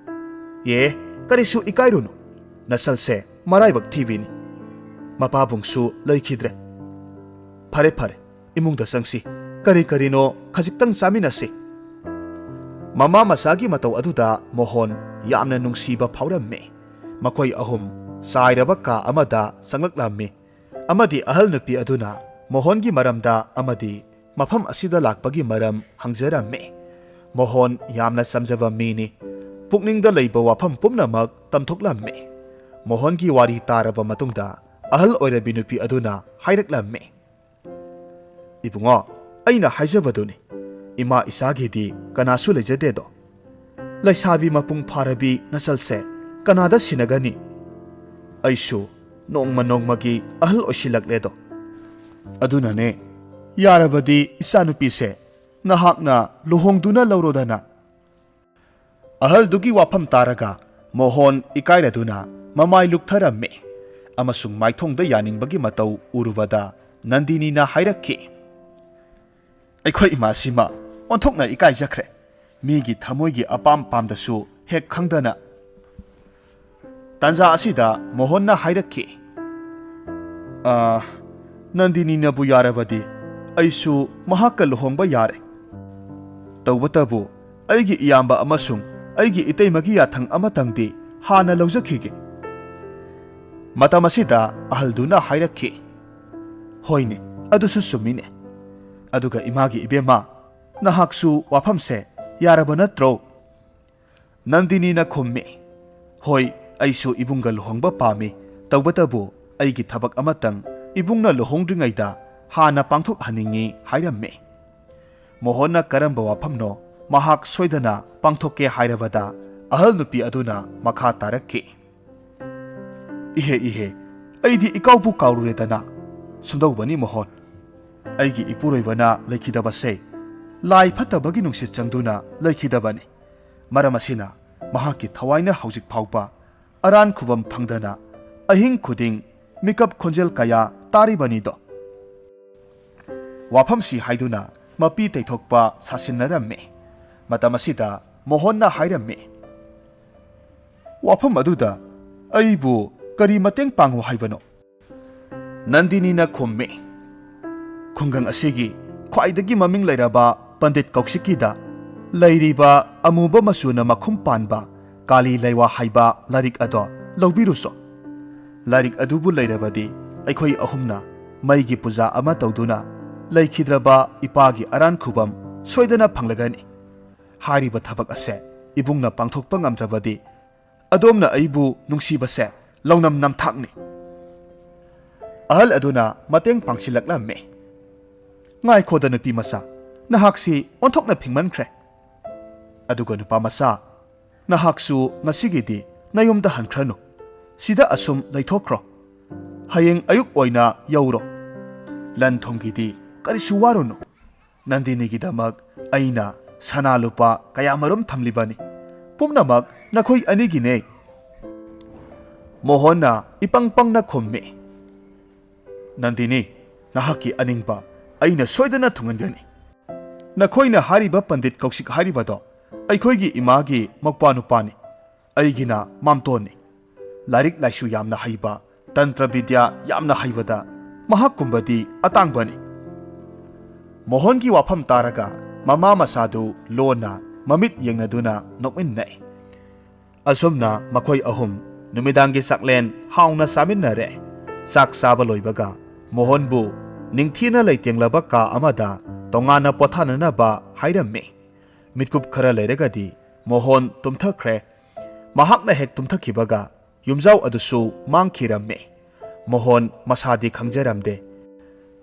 "ꯑꯦ, ꯀꯔꯤꯁꯨ ꯏꯀꯥꯏꯔꯨꯅꯨ, ꯅꯁꯜꯁꯦ ꯃꯔꯥꯏꯕꯛ ꯊꯤꯕꯤꯅꯤ꯫ ꯃꯄꯥꯕꯨꯡꯁꯨ ꯂꯩꯈꯤꯗ꯭ꯔꯦ꯫ "ꯐꯔꯦ, ꯐꯔꯦ, ꯏꯃꯨꯡꯗ ꯆꯪꯁꯤ, ꯀꯔꯤ ꯀꯔꯤꯅꯣ ꯈꯖꯤꯛꯇꯪ ꯆꯥꯃꯤꯟꯅꯁꯤ꯫" ꯃꯃꯥ ꯃꯆꯥꯒꯤ ꯃꯇꯧ ꯑꯗꯨꯗ ꯃꯣꯍꯣꯟ ꯌꯥꯝꯅ ꯅꯨꯡꯁꯤꯕ ꯐꯥꯎꯔꯝꯃꯤ꯫ ꯃꯈꯣꯏ ꯑꯍꯨꯝ ꯆꯥꯏꯔꯕ ꯀꯥ ꯑꯃꯗ ꯆꯪꯂꯛꯂꯝꯃꯤ, ꯑꯃꯗꯤ ꯑꯍꯜ ꯅꯨꯄꯤ ꯑꯗꯨꯅ ꯃꯣꯍꯣꯟꯒꯤ ꯃꯔꯝꯗ ꯑꯃꯗꯤ ꯃꯐꯝ ꯑꯁꯤꯗ ꯂꯥꯛꯄꯒꯤ ꯃꯔꯝ ꯍꯪꯖꯔꯝꯃꯤ꯫ ꯃꯣꯍꯣꯟ ꯌꯥꯝꯅ ꯆꯝꯖꯕ ꯃꯤꯅꯤ꯫ ꯄꯨꯛꯅꯤꯡꯗ ꯂꯩꯕ ꯋꯥꯐꯝ ꯄꯨꯝꯅꯃꯛ ꯇꯝꯊꯣꯛꯂꯝꯃꯤ꯫ ꯃꯣꯍꯣꯟꯒꯤ ꯋꯥꯔꯤ ꯇꯥꯔꯕ ꯃꯇꯨꯡꯗ ꯑꯍꯜ ꯑꯣꯏꯔꯕꯤ ꯅꯨꯄꯤ ꯑꯗꯨꯅ ꯍꯥꯏꯔꯛꯂꯝꯃꯤ, "ꯏꯕꯨꯡꯉꯣ, ꯑꯩꯅ ꯍꯥꯏꯖꯕꯗꯨꯅꯤ, ꯏꯃꯥ ꯏꯆꯥꯒꯤꯗꯤ ꯀꯅꯥꯁꯨ ꯂꯩꯖꯗꯦꯗꯣ꯫ ꯂꯩꯁꯥꯕꯤ ꯃꯄꯨꯡ ꯐꯥꯔꯕꯤ ꯅꯆꯜꯁꯦ ꯀꯅꯥꯗ ꯁꯤꯟꯅꯒꯅꯤ? ꯑꯩꯁꯨ ꯅꯣꯡꯃ ꯅꯣꯡꯃꯒꯤ ꯑꯍꯜ ꯑꯣꯏꯁꯤꯜꯂꯛꯂꯦꯗꯣ꯫ ꯑꯗꯨꯅꯅꯦ, ꯌꯥꯔꯕꯗꯤ ꯏꯆꯥꯅꯨꯄꯤꯁꯦ ꯅꯍꯥꯛꯅ ꯂꯨꯍꯣꯡꯗꯨꯅ ꯂꯧꯔꯣꯗꯅ꯫" ꯑꯍꯜꯗꯨꯒꯤ ꯋꯥꯐꯝ ꯇꯥꯔꯒ ꯃꯣꯍꯣꯟ ꯏꯀꯥꯏꯔꯗꯨꯅ ꯃꯃꯥꯏ ꯂꯨꯛꯊꯔꯝꯃꯤ ꯑꯃꯁꯨꯡ ꯃꯥꯏꯊꯣꯡꯗ ꯌꯥꯅꯤꯡꯕꯒꯤ ꯃꯇꯧ ꯎꯔꯨꯕꯗ ꯅꯟꯗꯤꯅꯤꯅ ꯍꯥꯏꯔꯛꯈꯤ, "ꯑꯩꯈꯣꯏ ꯏꯃꯥꯁꯤꯃ ꯑꯣꯟꯊꯣꯛꯅ ꯏꯀꯥꯏꯖꯈ꯭ꯔꯦ꯫ ꯃꯤꯒꯤ ꯊꯃꯣꯏꯒꯤ ꯑꯄꯥꯝ ꯄꯥꯝꯗꯁꯨ ꯍꯦꯛ ꯈꯪꯗꯅ꯫" ꯇꯥꯟꯖꯥ ꯑꯁꯤꯗ ꯃꯣꯍꯣꯟꯅ ꯍꯥꯏꯔꯛꯈꯤ, "ꯑꯥ, ꯅꯟꯗꯤꯅꯤꯅꯕꯨ ꯌꯥꯔꯕꯗꯤ ꯑꯩꯁꯨ ꯃꯍꯥꯛꯀ ꯂꯨꯍꯣꯡꯕ ꯌꯥꯔꯦ꯫ ꯇꯧꯕꯇꯕꯨ ꯑꯩꯒꯤ ꯏꯌꯥꯝꯕ ꯑꯃꯁꯨꯡ ꯑꯩꯒꯤ ꯏꯇꯩꯃꯒꯤ ꯌꯥꯊꯪ ꯑꯃꯇꯪꯗꯤ ꯍꯥꯟꯅ ꯂꯧꯖꯈꯤꯒꯦ꯫" ꯃꯇꯝ ꯑꯁꯤꯗ ꯑꯍꯜꯗꯨꯅ ꯍꯥꯏꯔꯛꯈꯤ, "ꯍꯣꯏꯅꯦ, ꯑꯗꯨꯁꯨ ꯆꯨꯝꯃꯤꯅꯦ꯫ ꯑꯗꯨꯒ ꯏꯃꯥꯒꯤ ꯏꯕꯦꯝꯃ, ꯅꯍꯥꯛꯁꯨ ꯋꯥꯐꯝꯁꯦ ꯌꯥꯔꯕ ꯅꯠꯇ꯭ꯔꯣ?" ꯅꯟꯗꯤꯅꯤꯅ ꯈꯨꯝꯃꯤ, "ꯍꯣꯏ, ꯑꯩꯁꯨ ꯏꯕꯨꯡꯒ ꯂꯨꯍꯣꯡꯕ ꯄꯥꯝꯃꯤ, ꯇꯧꯕꯇꯕꯨ ꯑꯩꯒꯤ ꯊꯕꯛ ꯑꯃꯇꯪ ꯏꯕꯨꯡꯅ ꯂꯨꯍꯣꯡꯗ꯭ꯔꯤꯉꯩꯗ ꯍꯥꯟꯅ ꯄꯥꯡꯊꯣꯛꯍꯟꯅꯤꯡꯉꯤ" ꯍꯥꯏꯔꯝꯃꯤ꯫ ꯃꯣꯍꯣꯟꯅ ꯀꯔꯝꯕ ꯋꯥꯐꯝꯅꯣ ꯃꯍꯥꯛ ꯁꯣꯏꯗꯅ ꯄꯥꯡꯊꯣꯛꯀꯦ ꯍꯥꯏꯔꯕꯗ ꯑꯍꯜ ꯅꯨꯄꯤ ꯑꯗꯨꯅ ꯃꯈꯥ ꯇꯥꯔꯛꯈꯤ, "ꯏꯍꯦ, ꯏꯍꯦ, ꯑꯩꯗꯤ ꯏꯀꯥꯎꯕꯨ ꯀꯥꯎꯔꯨꯔꯦꯗꯅ꯫ ꯁꯨꯝꯗꯧꯕꯅꯤ ꯃꯣꯍꯣꯟ, ꯑꯩꯒꯤ ꯏꯄꯨꯔꯣꯏꯕꯅ ꯂꯩꯈꯤꯗꯕꯁꯦ ꯂꯥꯏ ꯐꯠꯇꯕꯒꯤ ꯅꯨꯡꯁꯤꯠ ꯆꯪꯗꯨꯅ ꯂꯩꯈꯤꯗꯕꯅꯤ꯫ ꯃꯔꯝ ꯑꯁꯤꯅ ꯃꯍꯥꯛꯀꯤ ꯊꯋꯥꯏꯅ ꯍꯧꯖꯤꯛ ꯐꯥꯎꯕ ꯑꯔꯥꯟ ꯈꯨꯕꯝ ꯐꯪꯗꯅ ꯑꯍꯤꯡ ꯈꯨꯗꯤꯡ ꯃꯤꯀꯞ ꯈꯣꯟꯖꯦꯜ ꯀꯌꯥ ꯇꯥꯔꯤꯕꯅꯤꯗꯣ꯫" ꯋꯥꯐꯝꯁꯤ ꯍꯥꯏꯗꯨꯅ ꯃꯄꯤ ꯇꯩꯊꯣꯛꯄ ꯁꯥꯁꯤꯟꯅꯔꯝꯃꯤ꯫ ꯃꯇꯝ ꯑꯁꯤꯗ ꯃꯣꯍꯣꯟꯅ ꯍꯥꯏꯔꯝꯃꯤ, "ꯋꯥꯐꯝ ꯑꯗꯨꯗ ꯑꯩꯕꯨ ꯀꯔꯤ ꯃꯇꯦꯡ ꯄꯥꯡꯉꯨ ꯍꯥꯏꯕꯅꯣ?" ꯅꯟꯗꯤꯅꯤꯅ ꯈꯨꯝꯃꯤ, "ꯈꯨꯡꯒꯪ ꯑꯁꯤꯒꯤ ꯈ꯭ꯋꯥꯏꯗꯒꯤ ꯃꯃꯤꯡ ꯂꯩꯔꯕ ꯄꯟꯗꯤꯠ ꯀꯧꯁꯤꯛꯀꯤꯗ ꯂꯩꯔꯤꯕ ꯑꯃꯨꯕ ꯃꯆꯨꯅ ꯃꯈꯨꯝ ꯄꯥꯟꯕ ꯀꯥꯂꯤ ꯂꯩꯋꯥ ꯍꯥꯏꯕ ꯂꯥꯏꯔꯤꯛ ꯑꯗꯣ ꯂꯧꯕꯤꯔꯨꯁꯣ꯫ ꯂꯥꯏꯔꯤꯛ ꯑꯗꯨꯕꯨ ꯂꯩꯔꯕꯗꯤ ꯑꯩꯈꯣꯏ ꯑꯍꯨꯝꯅ ꯃꯩꯒꯤ ꯄꯨꯖꯥ ꯑꯃ ꯇꯧꯗꯨꯅ ꯂꯩꯈꯤꯗ꯭ꯔꯕ ꯏꯄꯥꯒꯤ ꯑꯔꯥꯟ ꯈꯨꯕꯝ ꯁꯣꯏꯗꯅ ꯐꯪꯂꯒꯅꯤ꯫ ꯍꯥꯏꯔꯤꯕ ꯊꯕꯛ ꯑꯁꯦ ꯏꯕꯨꯡꯅ ꯄꯥꯡꯊꯣꯛꯄ ꯉꯝꯗ꯭ꯔꯕꯗꯤ ꯑꯗꯣꯝꯅ ꯑꯩꯕꯨ ꯅꯨꯡꯁꯤꯕꯁꯦ ꯂꯧꯅꯝ ꯅꯝꯊꯥꯛꯅꯤ꯫" ꯑꯍꯜ ꯑꯗꯨꯅ ꯃꯇꯦꯡ ꯄꯥꯡꯁꯤꯜꯂꯛꯂꯝꯃꯤ꯫ "ꯉꯥꯏꯈꯣꯗ ꯅꯨꯄꯤ ꯃꯆꯥ, ꯅꯍꯥꯛꯁꯤ ꯑꯣꯟꯊꯣꯛꯅ ꯐꯤꯡꯃꯟꯈ꯭ꯔꯦ꯫ ꯑꯗꯨꯒ ꯅꯨꯄꯥ ꯃꯆꯥ, ꯅꯍꯥꯛꯁꯨ ꯉꯁꯤꯒꯤꯗꯤ ꯅꯌꯨꯝꯗ ꯍꯟꯈ꯭ꯔꯅꯨ꯫ ꯁꯤꯗ ꯑꯁꯨꯝ ꯂꯩꯊꯣꯛꯈ꯭ꯔꯣ꯫ ꯍꯌꯦꯡ ꯑꯌꯨꯛ ꯑꯣꯏꯅ ꯌꯧꯔꯣ꯫ ꯂꯟ ꯊꯨꯝꯒꯤꯗꯤ ꯀꯔꯤꯁꯨ ꯋꯥꯔꯨꯅꯨ꯫ ꯅꯟꯗꯤꯅꯤꯒꯤꯗꯃꯛ ꯑꯩꯅ ꯁꯅꯥ ꯂꯨꯄꯥ ꯀꯌꯥꯃꯔꯨꯝ ꯊꯝꯂꯤꯕꯅꯤ꯫ ꯄꯨꯝꯅꯃꯛ ꯅꯈꯣꯏ ꯑꯅꯤꯒꯤꯅꯦ꯫" ꯃꯣꯍꯟꯅ ꯏꯄꯪ ꯄꯪꯅ ꯈꯨꯝꯃꯤ, "ꯅꯟꯗꯤꯅꯤ, ꯅꯍꯥꯛꯀꯤ ꯑꯅꯤꯡꯕ ꯑꯩꯅ ꯁꯣꯏꯗꯅ ꯊꯨꯡꯍꯟꯒꯅꯤ꯫ ꯅꯈꯣꯏꯅ ꯍꯥꯏꯔꯤꯕ ꯄꯟꯗꯤꯠ ꯀꯧꯁꯤꯛ ꯍꯥꯏꯔꯤꯕꯗꯣ ꯑꯩꯈꯣꯏꯒꯤ ꯏꯃꯥꯒꯤ ꯃꯧꯄ꯭ꯋꯥ ꯅꯨꯄꯥꯅꯤ, ꯑꯩꯒꯤꯅ ꯃꯥꯝꯇꯣꯟꯅꯤ꯫ ꯂꯥꯏꯔꯤꯛ ꯂꯥꯏꯁꯨ ꯌꯥꯝꯅ ꯍꯩꯕ, ꯇꯟꯇ꯭ꯔ ꯕꯤꯗ꯭ꯌꯥ ꯌꯥꯝꯅ ꯍꯩꯕꯗ ꯃꯍꯥꯛꯀꯨꯝꯕꯗꯤ ꯑꯇꯥꯡꯕꯅꯤ꯫" ꯃꯣꯍꯟꯒꯤ ꯋꯥꯐꯝ ꯇꯥꯔꯒ ꯃꯃꯥ ꯃꯆꯥꯗꯨ ꯂꯣꯟꯅ ꯃꯃꯤꯠ ꯌꯦꯡꯅꯗꯨꯅ ꯅꯣꯛꯃꯤꯟꯅꯩ꯫ ꯑꯁꯨꯝꯅ ꯃꯈꯣꯏ ꯑꯍꯨꯝ ꯅꯨꯃꯤꯗꯥꯡꯒꯤ ꯆꯥꯛꯂꯦꯟ ꯍꯥꯎꯅ ꯆꯥꯃꯤꯟꯅꯔꯦ꯫ ꯆꯥꯛ ꯆꯥꯕ ꯂꯣꯏꯕꯒ ꯃꯣꯍꯟꯕꯨ ꯅꯤꯡꯊꯤꯅ ꯂꯩꯇꯦꯡꯂꯕ ꯀꯥ ꯑꯃꯗ ꯇꯣꯉꯥꯟꯅ ꯄꯣꯊꯥꯅꯅꯕ ꯍꯥꯏꯔꯝꯃꯤ꯫ ꯃꯤꯠꯀꯨꯞ ꯈꯔ ꯂꯩꯔꯒꯗꯤ ꯃꯣꯍꯟ ꯇꯨꯝꯊꯈ꯭ꯔꯦ꯫ ꯃꯍꯥꯛꯅ ꯍꯦꯛ ꯇꯨꯝꯊꯈꯤꯕꯒ ꯌꯨꯝꯖꯥꯎ ꯑꯗꯨꯁꯨ ꯃꯥꯡꯈꯤꯔꯝꯃꯤ꯫ ꯃꯣꯍꯟ ꯃꯁꯥꯗꯤ ꯈꯪꯖꯔꯝꯗꯦ꯫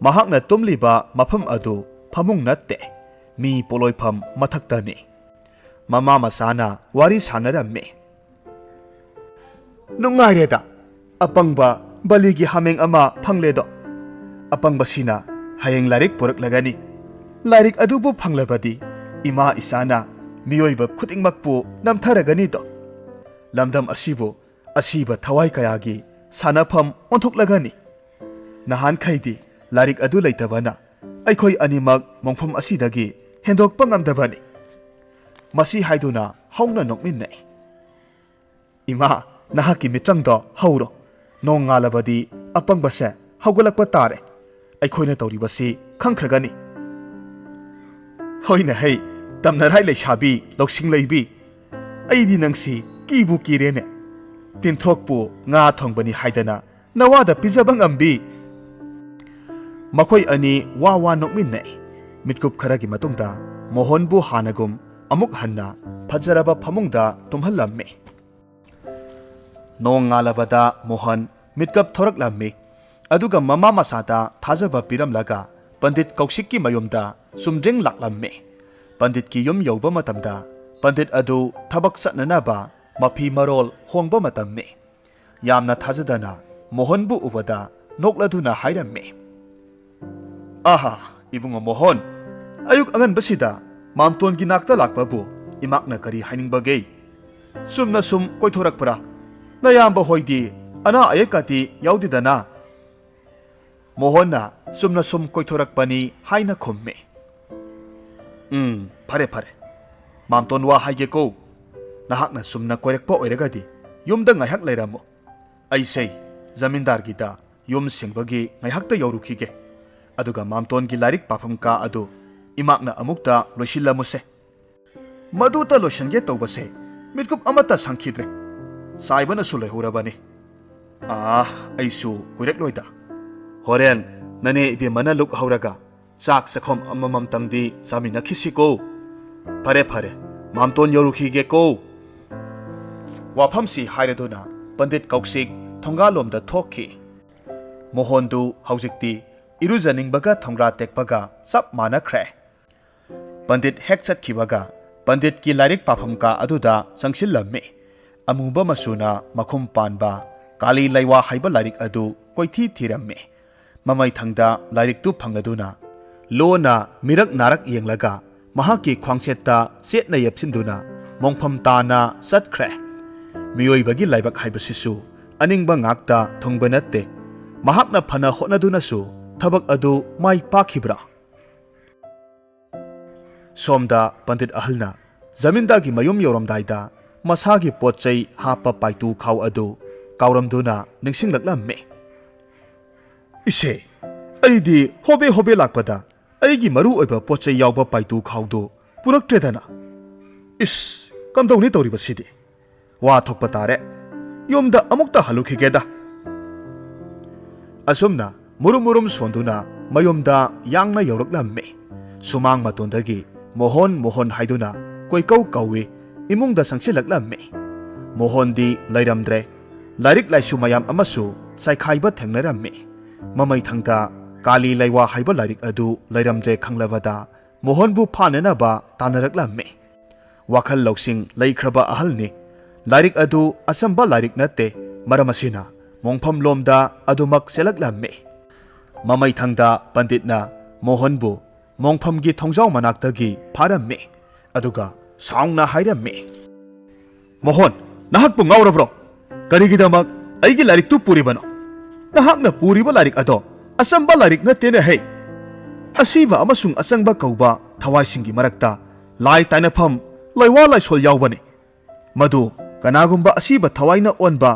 ꯃꯍꯥꯛꯅ ꯇꯨꯝꯂꯤꯕ ꯃꯐꯝ ꯑꯗꯨ ꯐꯃꯨꯡ ꯅꯠꯇꯦ, ꯃꯤ ꯄꯣꯂꯣꯏꯐꯝ ꯃꯊꯛꯇꯅꯤ꯫ ꯃꯃꯥ ꯃꯆꯥꯅ ꯋꯥꯔꯤ ꯁꯥꯟꯅꯔꯝꯃꯤ꯫ "ꯅꯨꯡꯉꯥꯏꯔꯦꯗ, ꯑꯄꯪꯕ ꯕꯂꯤꯒꯤ ꯍꯥꯃꯦꯡ ꯑꯃ ꯐꯪꯂꯦꯗꯣ꯫ ꯑꯄꯪꯕꯁꯤꯅ ꯍꯌꯦꯡ ꯂꯥꯏꯔꯤꯛ ꯄꯨꯔꯛꯂꯒꯅꯤ꯫ ꯂꯥꯏꯔꯤꯛ ꯑꯗꯨꯕꯨ ꯐꯪꯂꯕꯗꯤ ꯏꯃꯥ ꯏꯆꯥꯅ ꯃꯤꯑꯣꯏꯕ ꯈꯨꯗꯤꯡꯃꯛꯄꯨ ꯅꯝꯊꯔꯒꯅꯤꯗꯣ꯫ ꯂꯝꯗꯝ ꯑꯁꯤꯕꯨ ꯑꯁꯤꯕ ꯊꯋꯥꯏ ꯀꯌꯥꯒꯤ ꯁꯥꯟꯅꯐꯝ ꯑꯣꯟꯊꯣꯛꯂꯒꯅꯤ꯫ ꯅꯍꯥꯟꯈꯩꯗꯤ ꯂꯥꯏꯔꯤꯛ ꯑꯗꯨ ꯂꯩꯇꯕꯅ ꯑꯩꯈꯣꯏ ꯑꯅꯤꯃꯛ ꯃꯣꯡꯐꯝ ꯑꯁꯤꯗꯒꯤ ꯍꯦꯟꯗꯣꯛꯄ ꯉꯝꯗꯕꯅꯤ꯫" ꯃꯁꯤ ꯍꯥꯏꯗꯨꯅ ꯍꯧꯅ ꯅꯣꯛꯃꯤꯟꯅꯩ꯫ "ꯏꯃꯥ, ꯅꯍꯥꯛꯀꯤ ꯃꯤꯇ꯭ꯔꯪꯗꯣ ꯍꯧꯔꯣ꯫ ꯅꯣꯡ ꯉꯥꯜꯂꯕꯗꯤ ꯑꯄꯪꯕꯁꯦ ꯍꯧꯒꯠꯂꯛꯄ ꯇꯥꯔꯦ꯫ ꯑꯩꯈꯣꯏꯅ ꯇꯧꯔꯤꯕꯁꯤ ꯈꯪꯈ꯭ꯔꯒꯅꯤ꯫ ꯍꯣꯏꯅꯦ ꯍꯩ, ꯇꯝꯅꯔꯥꯏ ꯂꯩꯁꯥꯕꯤ, ꯂꯧꯁꯤꯡ ꯂꯩꯕꯤ, ꯑꯩꯗꯤ ꯅꯪꯁꯤ ꯀꯤꯕꯨ ꯀꯤꯔꯦꯅꯦ꯫ ꯇꯤꯟꯊ꯭ꯔꯣꯛꯄꯨ ꯉꯥ ꯊꯣꯡꯕꯅꯤ ꯍꯥꯏꯗꯅ ꯅꯋꯥꯗ ꯄꯤꯖꯕ ꯉꯝꯕꯤ꯫ ꯃꯈꯣꯏ ꯑꯅꯤ ꯋꯥ ꯋꯥ ꯅꯣꯛꯃꯤꯟꯅꯩ꯫ ꯃꯤꯠꯀꯨꯞ ꯈꯔꯒꯤ ꯃꯇꯨꯡꯗ ꯃꯣꯍꯟꯕꯨ ꯍꯥꯟꯅꯒꯨꯝ ꯑꯃꯨꯛ ꯍꯟꯅ ꯐꯖꯔꯕ ꯐꯃꯨꯡꯗ ꯇꯨꯝꯍꯜꯂꯝꯃꯤ꯫ ꯅꯣꯡ ꯉꯥꯜꯂꯕꯗ ꯃꯣꯍꯟ ꯃꯤꯠꯀꯞ ꯊꯣꯔꯛꯂꯝꯃꯤ꯫ ꯑꯗꯨꯒ ꯃꯃꯥ ꯃꯆꯥꯗ ꯊꯥꯖꯕ ꯄꯤꯔꯝꯂꯒ ꯄꯟꯗꯤꯠ ꯀꯧꯁꯤꯛꯀꯤ ꯃꯌꯨꯝꯗ ꯆꯨꯝꯗ꯭ꯔꯤꯡ ꯂꯥꯛꯂꯝꯃꯤ꯫ ꯄꯟꯗꯤꯠꯀꯤ ꯌꯨꯝ ꯌꯧꯕ ꯃꯇꯝꯗ ꯄꯟꯗꯤꯠ ꯑꯗꯨ ꯊꯕꯛ ꯆꯠꯅꯅꯕ ꯃꯐꯤ ꯃꯔꯣꯜ ꯍꯣꯡꯕ ꯃꯇꯝꯅꯤ꯫ ꯌꯥꯝꯅ ꯊꯥꯖꯗꯅ ꯃꯣꯍꯟꯕꯨ ꯎꯕꯗ ꯅꯣꯛꯂꯗꯨꯅ ꯍꯥꯏꯔꯝꯃꯤ, "ꯑꯍꯥ, ꯏꯕꯨꯡꯉꯣ ꯃꯣꯍꯟ, ꯑꯌꯨꯛ ꯑꯉꯟꯕꯁꯤꯗ ꯃꯥꯝꯇꯣꯟꯒꯤ ꯅꯥꯛꯇ ꯂꯥꯛꯄꯕꯨ ꯏꯃꯥꯛꯅ ꯀꯔꯤ ꯍꯥꯏꯅꯤꯡꯕꯒꯦ? ꯆꯨꯝꯅ ꯁꯨꯝ ꯀꯣꯏꯊꯣꯔꯛꯄ꯭ꯔꯥ? ꯅꯌꯥꯝꯕ ꯍꯣꯏꯗꯤ ꯑꯅꯥ ꯑꯌꯦꯛꯀꯗꯤ ꯌꯥꯎꯗꯦꯗꯅ?" ꯃꯣꯍꯟꯅ ꯆꯨꯝꯅ ꯁꯨꯝ ꯀꯣꯏꯊꯣꯔꯛꯄꯅꯤ ꯍꯥꯏꯅ ꯈꯨꯝꯃꯤ꯫ "ꯎꯝ, ꯐꯔꯦ ꯐꯔꯦ꯫ ꯃꯥꯝꯇꯣꯟ ꯋꯥ ꯍꯥꯏꯒꯦꯀꯣ꯫ ꯅꯍꯥꯛꯅ ꯆꯨꯝꯅ ꯀꯣꯏꯔꯛꯄ ꯑꯣꯏꯔꯒꯗꯤ ꯌꯨꯝꯗ ꯉꯥꯏꯍꯥꯛ ꯂꯩꯔꯝꯃꯨ꯫ ꯑꯩꯁꯦ ꯖꯃꯤꯟꯗꯥꯔꯒꯤꯗ ꯌꯨꯝ ꯁꯦꯡꯕꯒꯤ ꯉꯥꯏꯍꯥꯛꯇ ꯌꯧꯔꯨꯈꯤꯒꯦ꯫ ꯑꯗꯨꯒ ꯃꯥꯝꯇꯣꯟꯒꯤ ꯂꯥꯏꯔꯤꯛ ꯄꯥꯐꯝ ꯀꯥ ꯑꯗꯨ ꯏꯃꯥꯛꯅ ꯑꯃꯨꯛꯇ ꯂꯣꯏꯁꯤꯜꯂꯝꯃꯨꯁꯦ꯫" ꯃꯗꯨꯇ ꯂꯣꯏꯁꯤꯟꯒꯦ ꯇꯧꯕꯁꯦ ꯃꯤꯠꯀꯨꯞ ꯑꯃꯠꯇ ꯁꯪꯈꯤꯗ꯭ꯔꯦ꯫ ꯆꯥꯏꯕꯅꯁꯨ ꯂꯩꯍꯧꯔꯕꯅꯤ꯫ ꯑꯥ, ꯑꯩꯁꯨ ꯀꯨꯏꯔꯛꯂꯣꯏꯗ꯫ ꯍꯣꯔꯦꯟ ꯅꯅꯦ ꯏꯕꯦꯝꯃꯅ ꯂꯨꯛ ꯍꯧꯔꯒ ꯆꯥꯛ ꯆꯥꯛꯈꯣꯝ ꯑꯃꯃꯝꯇꯪꯗꯤ ꯆꯥꯃꯤꯟꯅꯈꯤꯁꯤꯀꯣ꯫ ꯐꯔꯦ ꯐꯔꯦ, ꯃꯥꯝꯇꯣꯟ ꯌꯧꯔꯨꯈꯤꯒꯦꯀꯣ꯫ ꯋꯥꯐꯝꯁꯤ ꯍꯥꯏꯔꯗꯨꯅ ꯄꯟꯗꯤꯠ ꯀꯧꯁꯤꯛ ꯊꯣꯡꯒꯥꯜꯂꯣꯝꯗ ꯊꯣꯛꯈꯤ꯫ ꯃꯣꯍꯣꯟꯗꯨ ꯍꯧꯖꯤꯛꯇꯤ ꯏꯔꯨꯖꯅꯤꯡꯕꯒ ꯊꯣꯡꯒ꯭ꯔꯥ ꯇꯦꯛꯄꯒ ꯆꯞ ꯃꯥꯟꯅꯈ꯭ꯔꯦ꯫ ꯄꯟꯗꯤꯠ ꯍꯦꯛ ꯆꯠꯈꯤꯕꯒ ꯄꯟꯗꯤꯠꯀꯤ ꯂꯥꯏꯔꯤꯛ ꯄꯥꯐꯝ ꯀꯥ ꯑꯗꯨꯗ ꯆꯪꯁꯤꯜꯂꯝꯃꯤ꯫ ꯑꯃꯨꯕ ꯃꯆꯨꯅ ꯃꯈꯨꯝ ꯄꯥꯟꯕ ꯀꯥꯂꯤ ꯂꯩꯋꯥ ꯍꯥꯏꯕ ꯂꯥꯏꯔꯤꯛ ꯑꯗꯨ ꯀꯣꯏꯊꯤ ꯊꯤꯔꯝꯃꯤ꯫ ꯃꯃꯩꯊꯪꯗ ꯂꯥꯏꯔꯤꯛꯇꯨ ꯐꯪꯂꯗꯨꯅ ꯂꯣꯟꯅ ꯃꯤꯔꯛ ꯅꯥꯔꯛ ꯌꯦꯡꯂꯒ ꯃꯍꯥꯛꯀꯤ ꯈ꯭ꯋꯥꯡꯆꯦꯠꯇ ꯆꯦꯠꯅ ꯌꯦꯞꯁꯤꯟꯗꯨꯅ ꯃꯣꯡꯐꯝ ꯇꯥꯅ ꯆꯠꯈ꯭ꯔꯦ꯫ ꯃꯤꯑꯣꯏꯕꯒꯤ ꯂꯥꯏꯕꯛ ꯍꯥꯏꯕꯁꯤꯁꯨ ꯑꯅꯤꯡꯕ ꯉꯥꯛꯇ ꯊꯨꯡꯕ ꯅꯠꯇꯦ꯫ ꯃꯍꯥꯛꯅ ꯐꯅ ꯍꯣꯠꯅꯗꯨꯅꯁꯨ ꯊꯕꯛ ꯑꯗꯨ ꯃꯥꯏ ꯄꯥꯛꯈꯤꯕ꯭ꯔꯥ? ꯁꯣꯝꯗ ꯄꯟꯗꯤꯠ ꯑꯍꯜꯅ ꯖꯃꯤꯟꯗꯥꯔꯒꯤ ꯃꯌꯨꯝ ꯌꯧꯔꯝꯗꯥꯏꯗ ꯃꯁꯥꯒꯤ ꯄꯣꯠ ꯆꯩ ꯍꯥꯞꯄ ꯄꯥꯏꯇꯨ ꯈꯥꯎ ꯑꯗꯨ ꯀꯥꯎꯔꯝꯗꯨꯅ ꯅꯤꯡꯁꯤꯡꯂꯛꯂꯝꯃꯤ꯫ "ꯏꯁꯦ, ꯑꯩꯗꯤ ꯍꯣꯕꯦ ꯍꯣꯕꯦ ꯂꯥꯛꯄꯗ ꯑꯩꯒꯤ ꯃꯔꯨ ꯑꯣꯏꯕ ꯄꯣꯠ ꯆꯩ ꯌꯥꯎꯕ ꯄꯥꯏꯇꯨ ꯈꯥꯎꯗꯨ ꯄꯨꯔꯛꯇ꯭ꯔꯦꯗꯅ꯫ ꯏꯁ, ꯀꯝꯗꯧꯅꯤ ꯇꯧꯔꯤꯕꯁꯤꯗꯤ? ꯋꯥ ꯊꯣꯛꯄ ꯇꯥꯔꯦ꯫ ꯌꯨꯝꯗ ꯑꯃꯨꯛꯇ ꯍꯜꯂꯨꯈꯤꯒꯦꯗ"꯫ ꯑꯁꯨꯝꯅ ꯃꯨꯔꯨꯝ ꯃꯨꯔꯨꯝ ꯁꯣꯟꯗꯨꯅ ꯃꯌꯨꯝꯗ ꯌꯥꯡꯅ ꯌꯧꯔꯛꯂꯝꯃꯤ꯫ ꯁꯨꯃꯥꯡ ꯃꯇꯣꯟꯗꯒꯤ "ꯃꯣꯍꯣꯟ, ꯃꯣꯍꯣꯟ" ꯍꯥꯏꯗꯨꯅ ꯀꯣꯏꯀꯧ ꯀꯧꯏ꯫ ꯏꯃꯨꯡꯗ ꯆꯪꯁꯤꯜꯂꯛꯂꯝꯃꯤ꯫ ꯃꯣꯍꯣꯟꯗꯤ ꯂꯩꯔꯝꯗ꯭ꯔꯦ꯫ ꯂꯥꯏꯔꯤꯛ ꯂꯥꯏꯁꯨ ꯃꯌꯥꯝ ꯑꯃꯁꯨ ꯆꯥꯏꯈꯥꯏꯕ ꯊꯦꯡꯅꯔꯝꯃꯤ꯫ ꯃꯃꯩꯊꯪꯗ "ꯀꯥꯂꯤ ꯂꯩꯋꯥ" ꯍꯥꯏꯕ ꯂꯥꯏꯔꯤꯛ ꯑꯗꯨ ꯂꯩꯔꯝꯗ꯭ꯔꯦ ꯈꯪꯂꯕꯗ ꯃꯣꯍꯣꯟꯕꯨ ꯐꯥꯅꯅꯕ ꯇꯥꯟꯅꯔꯛꯂꯝꯃꯤ꯫ ꯋꯥꯈꯜ ꯂꯧꯁꯤꯡ ꯂꯩꯈ꯭ꯔꯕ ꯑꯍꯜꯅꯤ꯫ ꯂꯥꯏꯔꯤꯛ ꯑꯗꯨ ꯑꯆꯝꯕ ꯂꯥꯏꯔꯤꯛ ꯅꯠꯇꯦ꯫ ꯃꯔꯝ ꯑꯁꯤꯅ ꯃꯣꯡꯐꯝꯂꯣꯝꯗ ꯑꯗꯨꯃꯛ ꯆꯦꯜꯂꯛꯂꯝꯃꯤ꯫ ꯃꯃꯩꯊꯪꯗ ꯄꯟꯗꯤꯠꯅ ꯃꯣꯍꯟꯕꯨ ꯃꯣꯡꯐꯝꯒꯤ ꯊꯣꯡꯖꯥꯎ ꯃꯅꯥꯛꯇꯒꯤ ꯐꯥꯔꯝꯃꯤ꯫ ꯑꯗꯨꯒ ꯁꯥꯎꯅ ꯍꯥꯏꯔꯝꯃꯤ, "ꯃꯣꯍꯟ, ꯅꯍꯥꯛꯄꯨ ꯉꯥꯎꯔꯕ꯭ꯔꯣ? ꯀꯔꯤꯒꯤꯗꯃꯛ ꯑꯩꯒꯤ ꯂꯥꯏꯔꯤꯛꯇꯨ ꯄꯨꯔꯤꯕꯅꯣ? ꯅꯍꯥꯛꯅ ꯄꯨꯔꯤꯕ ꯂꯥꯏꯔꯤꯛ ꯑꯗꯣ ꯑꯆꯝꯕ ꯂꯥꯏꯔꯤꯛ ꯅꯠꯇꯦꯅꯦ ꯍꯦ꯫ ꯑꯁꯤꯕ ꯑꯃꯁꯨꯡ ꯑꯆꯪꯕ ꯀꯧꯕ ꯊꯋꯥꯏꯁꯤꯡꯒꯤ ꯃꯔꯛꯇ ꯂꯥꯏ ꯇꯥꯏꯅꯐꯝ ꯂꯩꯋꯥ ꯂꯥꯏꯁꯣꯜ ꯌꯥꯎꯕꯅꯤ꯫ ꯃꯗꯨ ꯀꯅꯥꯒꯨꯝꯕ ꯑꯁꯤꯕ ꯊꯋꯥꯏꯅ ꯑꯣꯟꯕ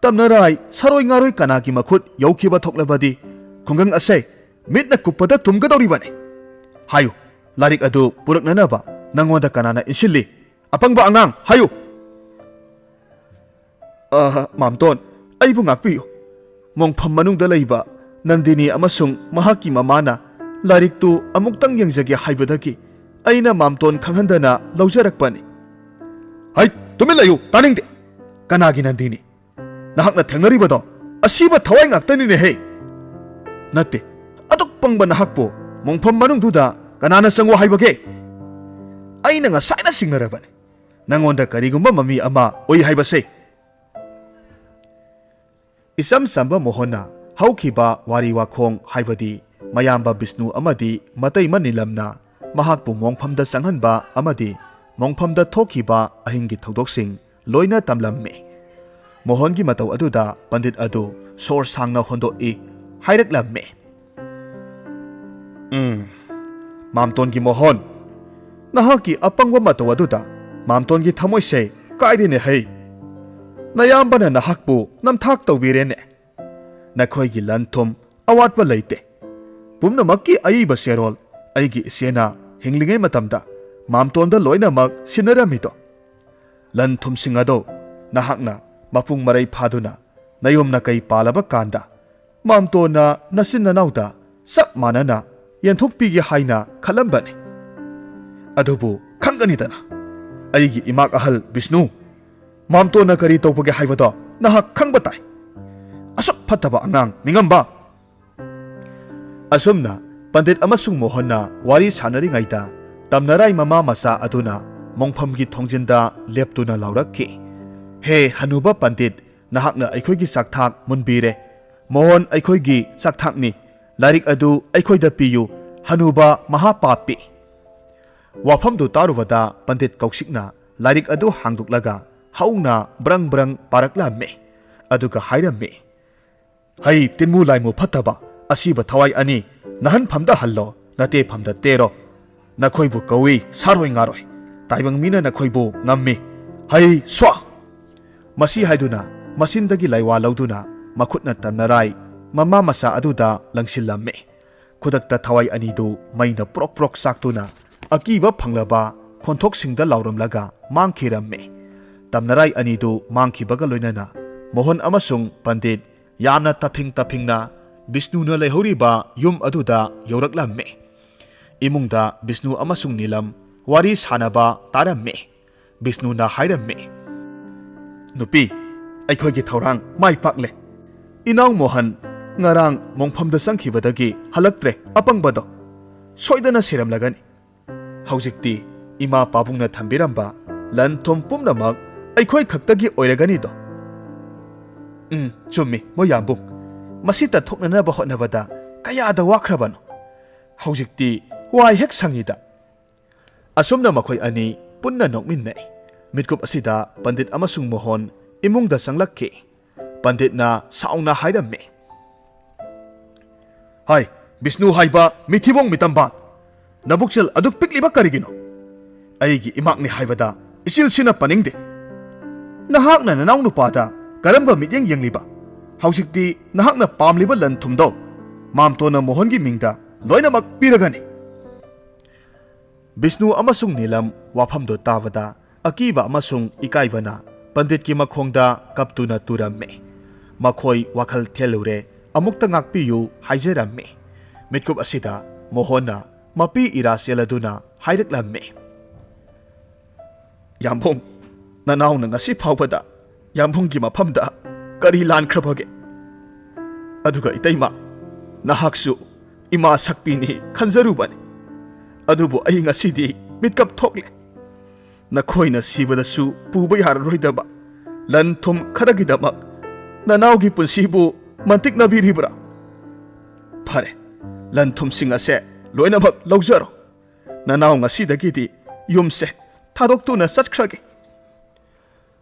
ꯇꯝꯅꯔꯥꯏ ꯁꯔꯣꯏ ꯉꯥꯔꯣꯏ ꯀꯅꯥꯒꯤ ꯃꯈꯨꯠ ꯌꯧꯈꯤꯕ ꯊꯣꯛꯂꯕꯗꯤ ꯈꯨꯡꯒꯪ ꯑꯁꯦ ꯃꯤꯠꯅ ꯀꯨꯞꯄꯗ ꯇꯨꯝꯒꯗꯧꯔꯤꯕꯅꯤ꯫ ꯍꯥꯏꯌꯨ, ꯂꯥꯏꯔꯤꯛ ꯑꯗꯨ ꯄꯨꯔꯛꯅꯅꯕ ꯅꯪꯉꯣꯟꯗ ꯀꯅꯥꯅ ꯏꯟꯁꯤꯜꯂꯤ? ꯑꯄꯪꯕ ꯑꯉꯥꯡ, ꯍꯥꯏꯌꯨ!" "ꯑ, ꯃꯥꯝꯇꯣꯟ, ꯑꯩꯕꯨ ꯉꯥꯛꯄꯤꯌꯨ꯫ ꯃꯣꯡꯐꯝ ꯃꯅꯨꯡꯗ ꯂꯩꯕ ꯅꯟꯗꯤꯅꯤ ꯑꯃꯁꯨꯡ ꯃꯍꯥꯛꯀꯤ ꯃꯃꯥꯅ ꯂꯥꯏꯔꯤꯛꯇꯨ ꯑꯃꯨꯛꯇꯪ ꯌꯦꯡꯖꯒꯦ ꯍꯥꯏꯕꯗꯒꯤ ꯑꯩꯅ ꯃꯥꯝꯇꯣꯟ ꯈꯪꯍꯟꯗꯅ ꯂꯧꯖꯔꯛꯄꯅꯤ"꯫ "ꯍꯩ, ꯇꯨꯃꯤꯟ ꯂꯩꯌꯨ, ꯇꯥꯅꯤꯡꯗꯦ! ꯀꯅꯥꯒꯤ ꯅꯟꯗꯤꯅꯤ? ꯅꯍꯥꯛꯅ ꯊꯦꯡꯅꯔꯤꯕꯗꯣ ꯑꯁꯤꯕ ꯊꯋꯥꯏ ꯉꯥꯛꯇꯅꯤꯅꯦꯍꯦ!" "ꯅꯠꯇꯦ, ꯑꯗꯨꯛ ꯄꯪꯕ ꯅꯍꯥꯛꯄꯨ ꯃꯣꯡꯐꯝ ꯃꯅꯨꯡꯗꯨꯗ ꯀꯅꯥꯅ ꯆꯪꯉꯣ ꯍꯥꯏꯕꯒꯦ? ꯑꯩꯅ ꯉꯁꯥꯏꯅ ꯆꯤꯡꯅꯔꯕꯅꯤ ꯅꯪꯉꯣꯟꯗ ꯀꯔꯤꯒꯨꯝꯕ ꯃꯃꯤ ꯑꯃ ꯎꯏ ꯍꯥꯏꯕꯁꯦ"꯫ ꯏꯆꯝ ꯆꯝꯕ ꯃꯣꯍꯟꯅ ꯍꯧꯈꯤꯕ ꯋꯥꯔꯤ ꯋꯥꯈꯣꯡ, ꯍꯥꯏꯕꯗꯤ ꯃꯌꯥꯝꯕ ꯕꯤꯁꯅꯨ ꯑꯃꯗꯤ ꯃꯇꯩꯃ ꯅꯤꯂꯝꯅ ꯃꯍꯥꯛꯄꯨ ꯃꯣꯡꯐꯝꯗ ꯆꯪꯍꯟꯕ ꯑꯃꯗꯤ ꯃꯣꯡꯐꯝꯗ ꯊꯣꯛꯈꯤꯕ ꯑꯍꯤꯡꯒꯤ ꯊꯧꯗꯣꯛꯁꯤꯡ ꯂꯣꯏꯅ ꯇꯝꯂꯝꯃꯤ꯫ ꯃꯣꯍꯟꯒꯤ ꯃꯇꯧ ꯑꯗꯨꯗ ꯄꯟꯗꯤꯠ ꯑꯗꯨ ꯁꯣꯔ ꯁꯥꯡꯅ ꯍꯣꯟꯗꯣꯛꯏ, ꯍꯥꯏꯔꯛꯂꯝꯃꯤ, "ꯎꯝ, ꯃꯥꯝꯇꯣꯟꯒꯤ ꯃꯣꯍꯟ, ꯅꯍꯥꯛꯀꯤ ꯑꯄꯪꯕ ꯃꯇꯧ ꯑꯗꯨꯗ ꯃꯥꯝꯇꯣꯟꯒꯤ ꯊꯃꯣꯏꯁꯦ ꯀꯥꯏꯔꯦꯅꯦ ꯍꯩ꯫ ꯅꯌꯥꯝꯕꯅ ꯅꯍꯥꯛꯄꯨ ꯅꯝꯊꯥꯛ ꯇꯧꯕꯤꯔꯦꯅꯦ꯫ ꯅꯈꯣꯏꯒꯤ ꯂꯟ ꯊꯨꯝ ꯑꯋꯥꯠꯄ ꯂꯩꯇꯦ꯫ ꯄꯨꯝꯅꯃꯛꯀꯤ ꯑꯏꯕ ꯆꯦꯔꯣꯜ ꯑꯩꯒꯤ ꯏꯆꯦꯅ ꯍꯤꯡꯂꯤꯉꯩ ꯃꯇꯝꯗ ꯃꯥꯝꯇꯣꯟꯗ ꯂꯣꯏꯅꯃꯛ ꯁꯤꯟꯅꯔꯝꯃꯤꯗꯣ꯫ ꯂꯟ ꯊꯨꯝꯁꯤꯡ ꯑꯗꯣ ꯅꯍꯥꯛꯅ ꯃꯄꯨꯡ ꯃꯔꯩ ꯐꯥꯗꯨꯅ ꯅꯌꯨꯝ ꯅꯀꯩ ꯄꯥꯜꯂꯕ ꯀꯥꯟꯗ ꯃꯥꯝꯇꯣꯟꯅ ꯅꯆꯤꯟ ꯅꯅꯥꯎꯗ ꯆꯞ ꯃꯥꯟꯅꯅ ꯌꯦꯟꯊꯣꯛꯄꯤꯒꯦ ꯍꯥꯏꯅ ꯈꯜꯂꯝꯕꯅꯤ꯫ ꯑꯗꯨꯕꯨ ꯈꯪꯒꯅꯤꯗꯅ, ꯑꯩꯒꯤ ꯏꯃꯥꯛ ꯑꯍꯜ ꯕꯤꯁꯅꯨ, ꯃꯥꯝꯇꯣꯟꯅ ꯀꯔꯤ ꯇꯧꯕꯒꯦ ꯍꯥꯏꯕꯗꯣ ꯅꯍꯥꯛ ꯈꯪꯕ ꯇꯥꯏ꯫ ꯑꯁꯨꯛ ꯐꯠꯇꯕ ꯑꯉꯥꯡ ꯅꯤꯡꯉꯝꯕ! ꯑꯁꯨꯝꯅ ꯄꯟꯗꯤꯠ ꯑꯃꯁꯨꯡ ꯃꯣꯍꯟꯅ ꯋꯥꯔꯤ ꯁꯥꯟꯅꯔꯤꯉꯩꯗ, ꯇꯝꯅꯔꯥꯏ ꯃꯃꯥ ꯃꯆꯥ ꯑꯗꯨꯅ ꯃꯣꯡꯐꯝꯒꯤ ꯊꯣꯡꯖꯤꯟꯗ ꯂꯦꯞꯇꯨꯅ ꯂꯥꯎꯔꯛꯈꯤ, "ꯍꯦ ꯍꯅꯨꯕ ꯄꯟꯗꯤꯠ, ꯅꯍꯥꯛꯅ ꯑꯩꯈꯣꯏꯒꯤ ꯆꯥꯛꯊꯥꯛ ꯃꯨꯟꯕꯤꯔꯦ꯫ ꯃꯣꯍꯟ ꯑꯩꯈꯣꯏꯒꯤ ꯆꯥꯛꯊꯥꯛꯅꯤ꯫ ꯂꯥꯏꯔꯤꯛ ꯑꯗꯨ ꯑꯩꯈꯣꯏꯗ ꯄꯤꯌꯨ, ꯍꯅꯨꯕ ꯃꯍꯥꯄꯥꯄꯤ!" ꯋꯥꯐꯝꯗꯨ ꯇꯥꯔꯨꯕꯗ ꯄꯟꯗꯤꯠ ꯀꯧꯁꯤꯛꯅ ꯂꯥꯏꯔꯤꯛ ꯑꯗꯨ ꯍꯥꯡꯗꯣꯛꯂꯒ ꯍꯧꯅ ꯕ꯭ꯔꯪ ꯕ꯭ꯔꯪ ꯄꯥꯔꯛꯂꯝꯃꯤ꯫ ꯑꯗꯨꯒ ꯍꯥꯏꯔꯝꯃꯤ, "ꯍꯩ ꯇꯤꯟꯃꯨ ꯂꯥꯏꯃꯨ ꯐꯠꯇꯕ, ꯑꯁꯤꯕ ꯊꯋꯥꯏ ꯑꯅꯤ, ꯅꯍꯟꯐꯝꯗ ꯍꯜꯂꯣ, ꯅꯇꯦꯐꯝꯗ ꯇꯦꯔꯣ꯫ ꯅꯈꯣꯏꯕꯨ ꯀꯧꯏ ꯁꯥꯔꯣꯏ ꯉꯥꯔꯣꯏ, ꯇꯥꯏꯕꯪ ꯃꯤꯅ ꯅꯈꯣꯏꯕꯨ ꯉꯝꯃꯤ꯫ ꯍꯩ ꯁ꯭ꯋꯥ!" ꯃꯁꯤ ꯍꯥꯏꯗꯨꯅ ꯃꯆꯤꯟꯗꯒꯤ ꯂꯥꯏꯋꯥ ꯂꯧꯗꯨꯅ ꯃꯈꯨꯠꯅ ꯇꯝꯅꯔꯥꯏ ꯃꯃꯥ ꯃꯆꯥ ꯑꯗꯨꯗ ꯂꯪꯁꯤꯜꯂꯝꯃꯤ꯫ ꯈꯨꯗꯛꯇ ꯊꯋꯥꯏ ꯑꯅꯤꯗꯨ ꯃꯩꯅ ꯄ꯭ꯔꯣꯛ ꯄ꯭ꯔꯣꯛ ꯆꯥꯛꯇꯨꯅ ꯑꯀꯤꯕ ꯐꯪꯂꯕ ꯈꯣꯟꯊꯣꯛꯁꯤꯡꯗ ꯂꯥꯎꯔꯝꯂꯒ ꯃꯥꯡꯈꯤꯔꯝꯃꯤ꯫ ꯇꯝꯅꯔꯥꯏ ꯑꯅꯤꯗꯨ ꯃꯥꯡꯈꯤꯕꯒ ꯂꯣꯏꯅꯅ ꯃꯣꯍꯟ ꯑꯃꯁꯨꯡ ꯄꯟꯗꯤꯠ ꯌꯥꯝꯅ ꯇꯞꯐꯤꯡ ꯇꯞꯐꯤꯡꯅ ꯕꯤꯁꯅꯨꯅ ꯂꯩꯍꯧꯔꯤꯕ ꯌꯨꯝ ꯑꯗꯨꯗ ꯌꯧꯔꯛꯂꯝꯃꯤ꯫ ꯏꯃꯨꯡꯗ ꯕꯤꯁꯅꯨ ꯑꯃꯁꯨꯡ ꯅꯤꯂꯝ ꯋꯥꯔꯤ ꯁꯥꯟꯅꯕ ꯇꯥꯔꯝꯃꯤ꯫ ꯕꯤꯁꯅꯨꯅ ꯍꯥꯏꯔꯝꯃꯤ, "ꯅꯨꯄꯤ, ꯑꯩꯈꯣꯏꯒꯤ ꯊꯧꯔꯥꯡ ꯃꯥꯏ ꯄꯥꯛꯂꯦ꯫ ꯏꯅꯥꯎ ꯃꯣꯍꯟ ꯉꯔꯥꯡ ꯃꯣꯡꯐꯝꯗ ꯆꯪꯈꯤꯕꯗꯒꯤ ꯍꯜꯂꯛꯇ꯭ꯔꯦ, ꯑꯄꯪꯕꯗꯣ꯫ ꯁꯣꯏꯗꯅ ꯁꯤꯔꯝꯂꯒꯅꯤ꯫ ꯍꯧꯖꯤꯛꯇꯤ ꯏꯃꯥ ꯄꯥꯕꯨꯡꯅ ꯊꯝꯕꯤꯔꯝꯕ ꯂꯟ ꯊꯨꯝ ꯄꯨꯝꯅꯃꯛ ꯑꯩꯈꯣꯏ ꯈꯛꯇꯒꯤ ꯑꯣꯏꯔꯒꯅꯤꯗꯣ꯫" ꯎꯝ, ꯆꯨꯝꯃꯤ, ꯃꯣꯏ ꯌꯥꯝꯕꯨꯡ꯫ ꯃꯁꯤ ꯇꯠꯊꯣꯛꯅꯅꯕ ꯍꯣꯠꯅꯕꯗ ꯀꯌꯥꯗ ꯋꯥꯈ꯭ꯔꯕꯅꯣ꯫ ꯍꯧꯖꯤꯛꯇꯤ ꯋꯥꯏ ꯍꯦꯛ ꯁꯪꯉꯤꯗ꯫ ꯑꯁꯨꯝꯅ ꯃꯈꯣꯏ ꯑꯅꯤ ꯄꯨꯟꯅ ꯅꯣꯛꯃꯤꯟꯅꯩ꯫ ꯃꯤꯠꯀꯨꯞ ꯑꯁꯤꯗ ꯄꯟꯗꯤꯠ ꯑꯃꯁꯨꯡ ꯃꯣꯍꯣꯟ ꯏꯃꯨꯡꯗ ꯆꯪꯂꯛꯈꯤ꯫ ꯄꯟꯗꯤꯠꯅ ꯁꯥꯎꯅ ꯍꯥꯏꯔꯝꯃꯤ, "ꯍꯥꯏ, ꯕꯤꯁꯅꯨ ꯍꯥꯏꯕ ꯃꯤꯊꯤꯕꯣꯡ ꯃꯤꯇꯝꯕꯥꯟ, ꯅꯕꯨꯛꯆꯦꯜ ꯑꯗꯨꯛ ꯄꯤꯛꯂꯤꯕ ꯀꯔꯤꯒꯤꯅꯣ? ꯑꯩꯒꯤ ꯏꯃꯥꯛꯅꯤ ꯍꯥꯏꯕꯗ ꯏꯆꯤꯜꯁꯤꯅ ꯄꯟꯅꯤꯡꯗꯦ꯫ ꯅꯍꯥꯛꯅ ꯅꯅꯥꯎ ꯅꯨꯄꯥꯗ ꯀꯔꯝꯕ ꯃꯤꯠꯌꯦꯡ ꯌꯦꯡꯂꯤꯕ? ꯍꯧꯖꯤꯛꯇꯤ ꯅꯍꯥꯛꯅ ꯄꯥꯝꯂꯤꯕ ꯂꯟ ꯊꯨꯝꯗꯣ ꯃꯥꯝꯇꯣꯟꯅ ꯃꯣꯍꯟꯒꯤ ꯃꯤꯡꯗ ꯂꯣꯏꯅꯃꯛ ꯄꯤꯔꯒꯅꯤ꯫ ꯕꯤꯁꯅꯨ ꯑꯃꯁꯨꯡ ꯅꯤꯂꯝ ꯋꯥꯐꯝꯗꯨ ꯇꯥꯕꯗ ꯑꯀꯤꯕ ꯑꯃꯁꯨꯡ ꯏꯀꯥꯏꯕꯅ ꯄꯟꯗꯤꯠꯀꯤ ꯃꯈꯣꯡꯗ ꯀꯞꯇꯨꯅ ꯇꯨꯔꯝꯃꯤ꯫ ꯃꯈꯣꯏ ꯋꯥꯈꯜ ꯊꯦꯜꯂꯨꯔꯦ, "ꯑꯃꯨꯛꯇ ꯉꯥꯛꯄꯤꯌꯨ" ꯍꯥꯏꯖꯔꯝꯃꯤ꯫ ꯃꯤꯠꯀꯨꯞ ꯑꯁꯤꯗ ꯃꯣꯍꯟꯅ ꯃꯄꯤ ꯏꯔꯥ ꯆꯦꯜꯂꯗꯨꯅ ꯍꯥꯏꯔꯛꯂꯝꯃꯤ, "ꯌꯥꯝꯕꯨꯡ, ꯅꯅꯥꯎꯅ ꯉꯁꯤ ꯐꯥꯎꯕꯗ ꯌꯥꯝꯕꯨꯡꯒꯤ ꯃꯐꯝꯗ ꯀꯔꯤ ꯂꯥꯟꯈ꯭ꯔꯕꯒꯦ? ꯑꯗꯨꯒ ꯏꯇꯩꯃ, ꯅꯍꯥꯛꯁꯨ ꯏꯃꯥ ꯁꯛꯄꯤꯅꯤ ꯈꯟꯖꯔꯨꯕꯅꯤ꯫ ꯑꯗꯨꯕꯨ ꯑꯩ ꯉꯁꯤꯗꯤ ꯃꯤꯠꯀꯞ ꯊꯣꯛꯂꯦ꯫ ꯅꯈꯣꯏꯅ ꯁꯤꯕꯗꯁꯨ ꯄꯨꯕ ꯌꯥꯔꯔꯣꯏꯗꯕ ꯂꯟ ꯊꯨꯝ ꯈꯔꯒꯤꯗꯃꯛ ꯅꯅꯥꯎꯒꯤ ꯄꯨꯟꯁꯤꯕꯨ ꯃꯟꯇꯤꯛꯅꯕꯤꯔꯤꯕ꯭ꯔꯥ? ꯐꯔꯦ, ꯂꯟ ꯊꯨꯝꯁꯤꯡ ꯑꯁꯦ ꯂꯣꯏꯅꯃꯛ ꯂꯧꯖꯔꯣ꯫ ꯅꯅꯥꯎ ꯉꯁꯤꯗꯒꯤꯗꯤ ꯌꯨꯝꯁꯦ ꯊꯥꯗꯣꯛꯇꯨꯅ ꯆꯠꯈ꯭ꯔꯒꯦ꯫"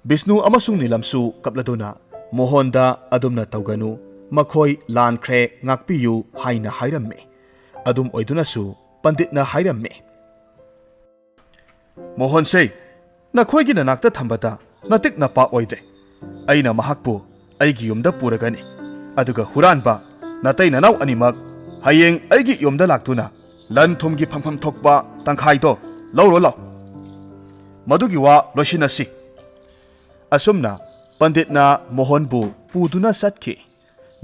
ꯕꯤꯁꯅꯨ ꯑꯃꯁꯨꯡ ꯅꯤꯂꯝꯁꯨ ꯀꯞꯂꯗꯨꯅ ꯃꯣꯍꯟꯗ ꯑꯗꯨꯝꯅ ꯇꯧꯒꯅꯨ, ꯃꯈꯣꯏ ꯂꯥꯟꯈ꯭ꯔꯦ, ꯉꯥꯛꯄꯤꯌꯨ ꯍꯥꯏꯅ ꯍꯥꯏꯔꯝꯃꯤ꯫ ꯑꯗꯨꯝ ꯑꯣꯏꯗꯨꯅꯁꯨ ꯄꯟꯗꯤꯠꯅ ꯍꯥꯏꯔꯝꯃꯤ, "ꯃꯣꯍꯟꯁꯦ ꯅꯈꯣꯏꯒꯤ ꯅꯅꯥꯛꯇ ꯊꯝꯕꯗ ꯅꯇꯤꯛ ꯅꯄꯥ ꯑꯣꯏꯗ꯭ꯔꯦ꯫ ꯑꯩꯅ ꯃꯍꯥꯛꯄꯨ ꯑꯩꯒꯤ ꯌꯨꯝꯗ ꯄꯨꯔꯒꯅꯤ꯫ ꯑꯗꯨꯒ ꯍꯨꯔꯥꯟꯕ ꯅꯇꯩ ꯅꯅꯥꯎ ꯑꯅꯤꯃꯛ ꯍꯌꯦꯡ ꯑꯩꯒꯤ ꯌꯨꯝꯗ ꯂꯥꯛꯇꯨꯅ ꯂꯟ ꯊꯨꯝꯒꯤ ꯐꯪꯐꯝ ꯊꯣꯛꯄ ꯇꯪꯈꯥꯏꯗꯣ ꯂꯧꯔꯣ ꯂꯥꯎ꯫ ꯃꯗꯨꯒꯤ ꯋꯥ ꯂꯣꯏꯁꯤꯟꯅꯁꯤ꯫" ꯑꯁꯨꯝꯅ ꯄꯟꯗꯤꯠꯅ ꯃꯣꯍꯟꯕꯨ ꯄꯨꯗꯨꯅ ꯆꯠꯈꯤ꯫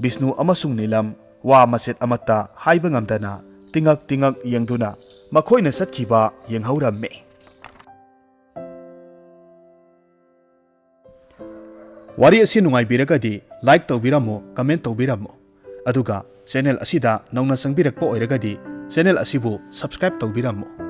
ꯕꯤꯁꯅꯨ ꯑꯃꯁꯨꯡ ꯅꯤꯂꯝ ꯋꯥ ꯃꯆꯦꯠ ꯑꯃꯠꯇ ꯍꯥꯏꯕ ꯉꯝꯗꯅ ꯇꯤꯉꯛ ꯇꯤꯉꯛ ꯌꯦꯡꯗꯨꯅ ꯃꯈꯣꯏꯅ ꯆꯠꯈꯤꯕ ꯌꯦꯡꯍꯧꯔꯝꯃꯤ꯫ ꯋꯥꯔꯤ ꯑꯁꯤ ꯅꯨꯡꯉꯥꯏꯕꯤꯔꯒꯗꯤ like ꯇꯧꯕꯤꯔꯝꯃꯨ, comment ꯇꯧꯕꯤꯔꯝꯃꯨ꯫ ꯑꯗꯨꯒ channel ꯑꯁꯤꯗ ꯅꯧꯅ ꯆꯪꯕꯤꯔꯛꯄ ꯑꯣꯏꯔꯒꯗꯤ channel ꯑꯁꯤꯕꯨ subscribe ꯇꯧꯕꯤꯔꯝꯃꯨ꯫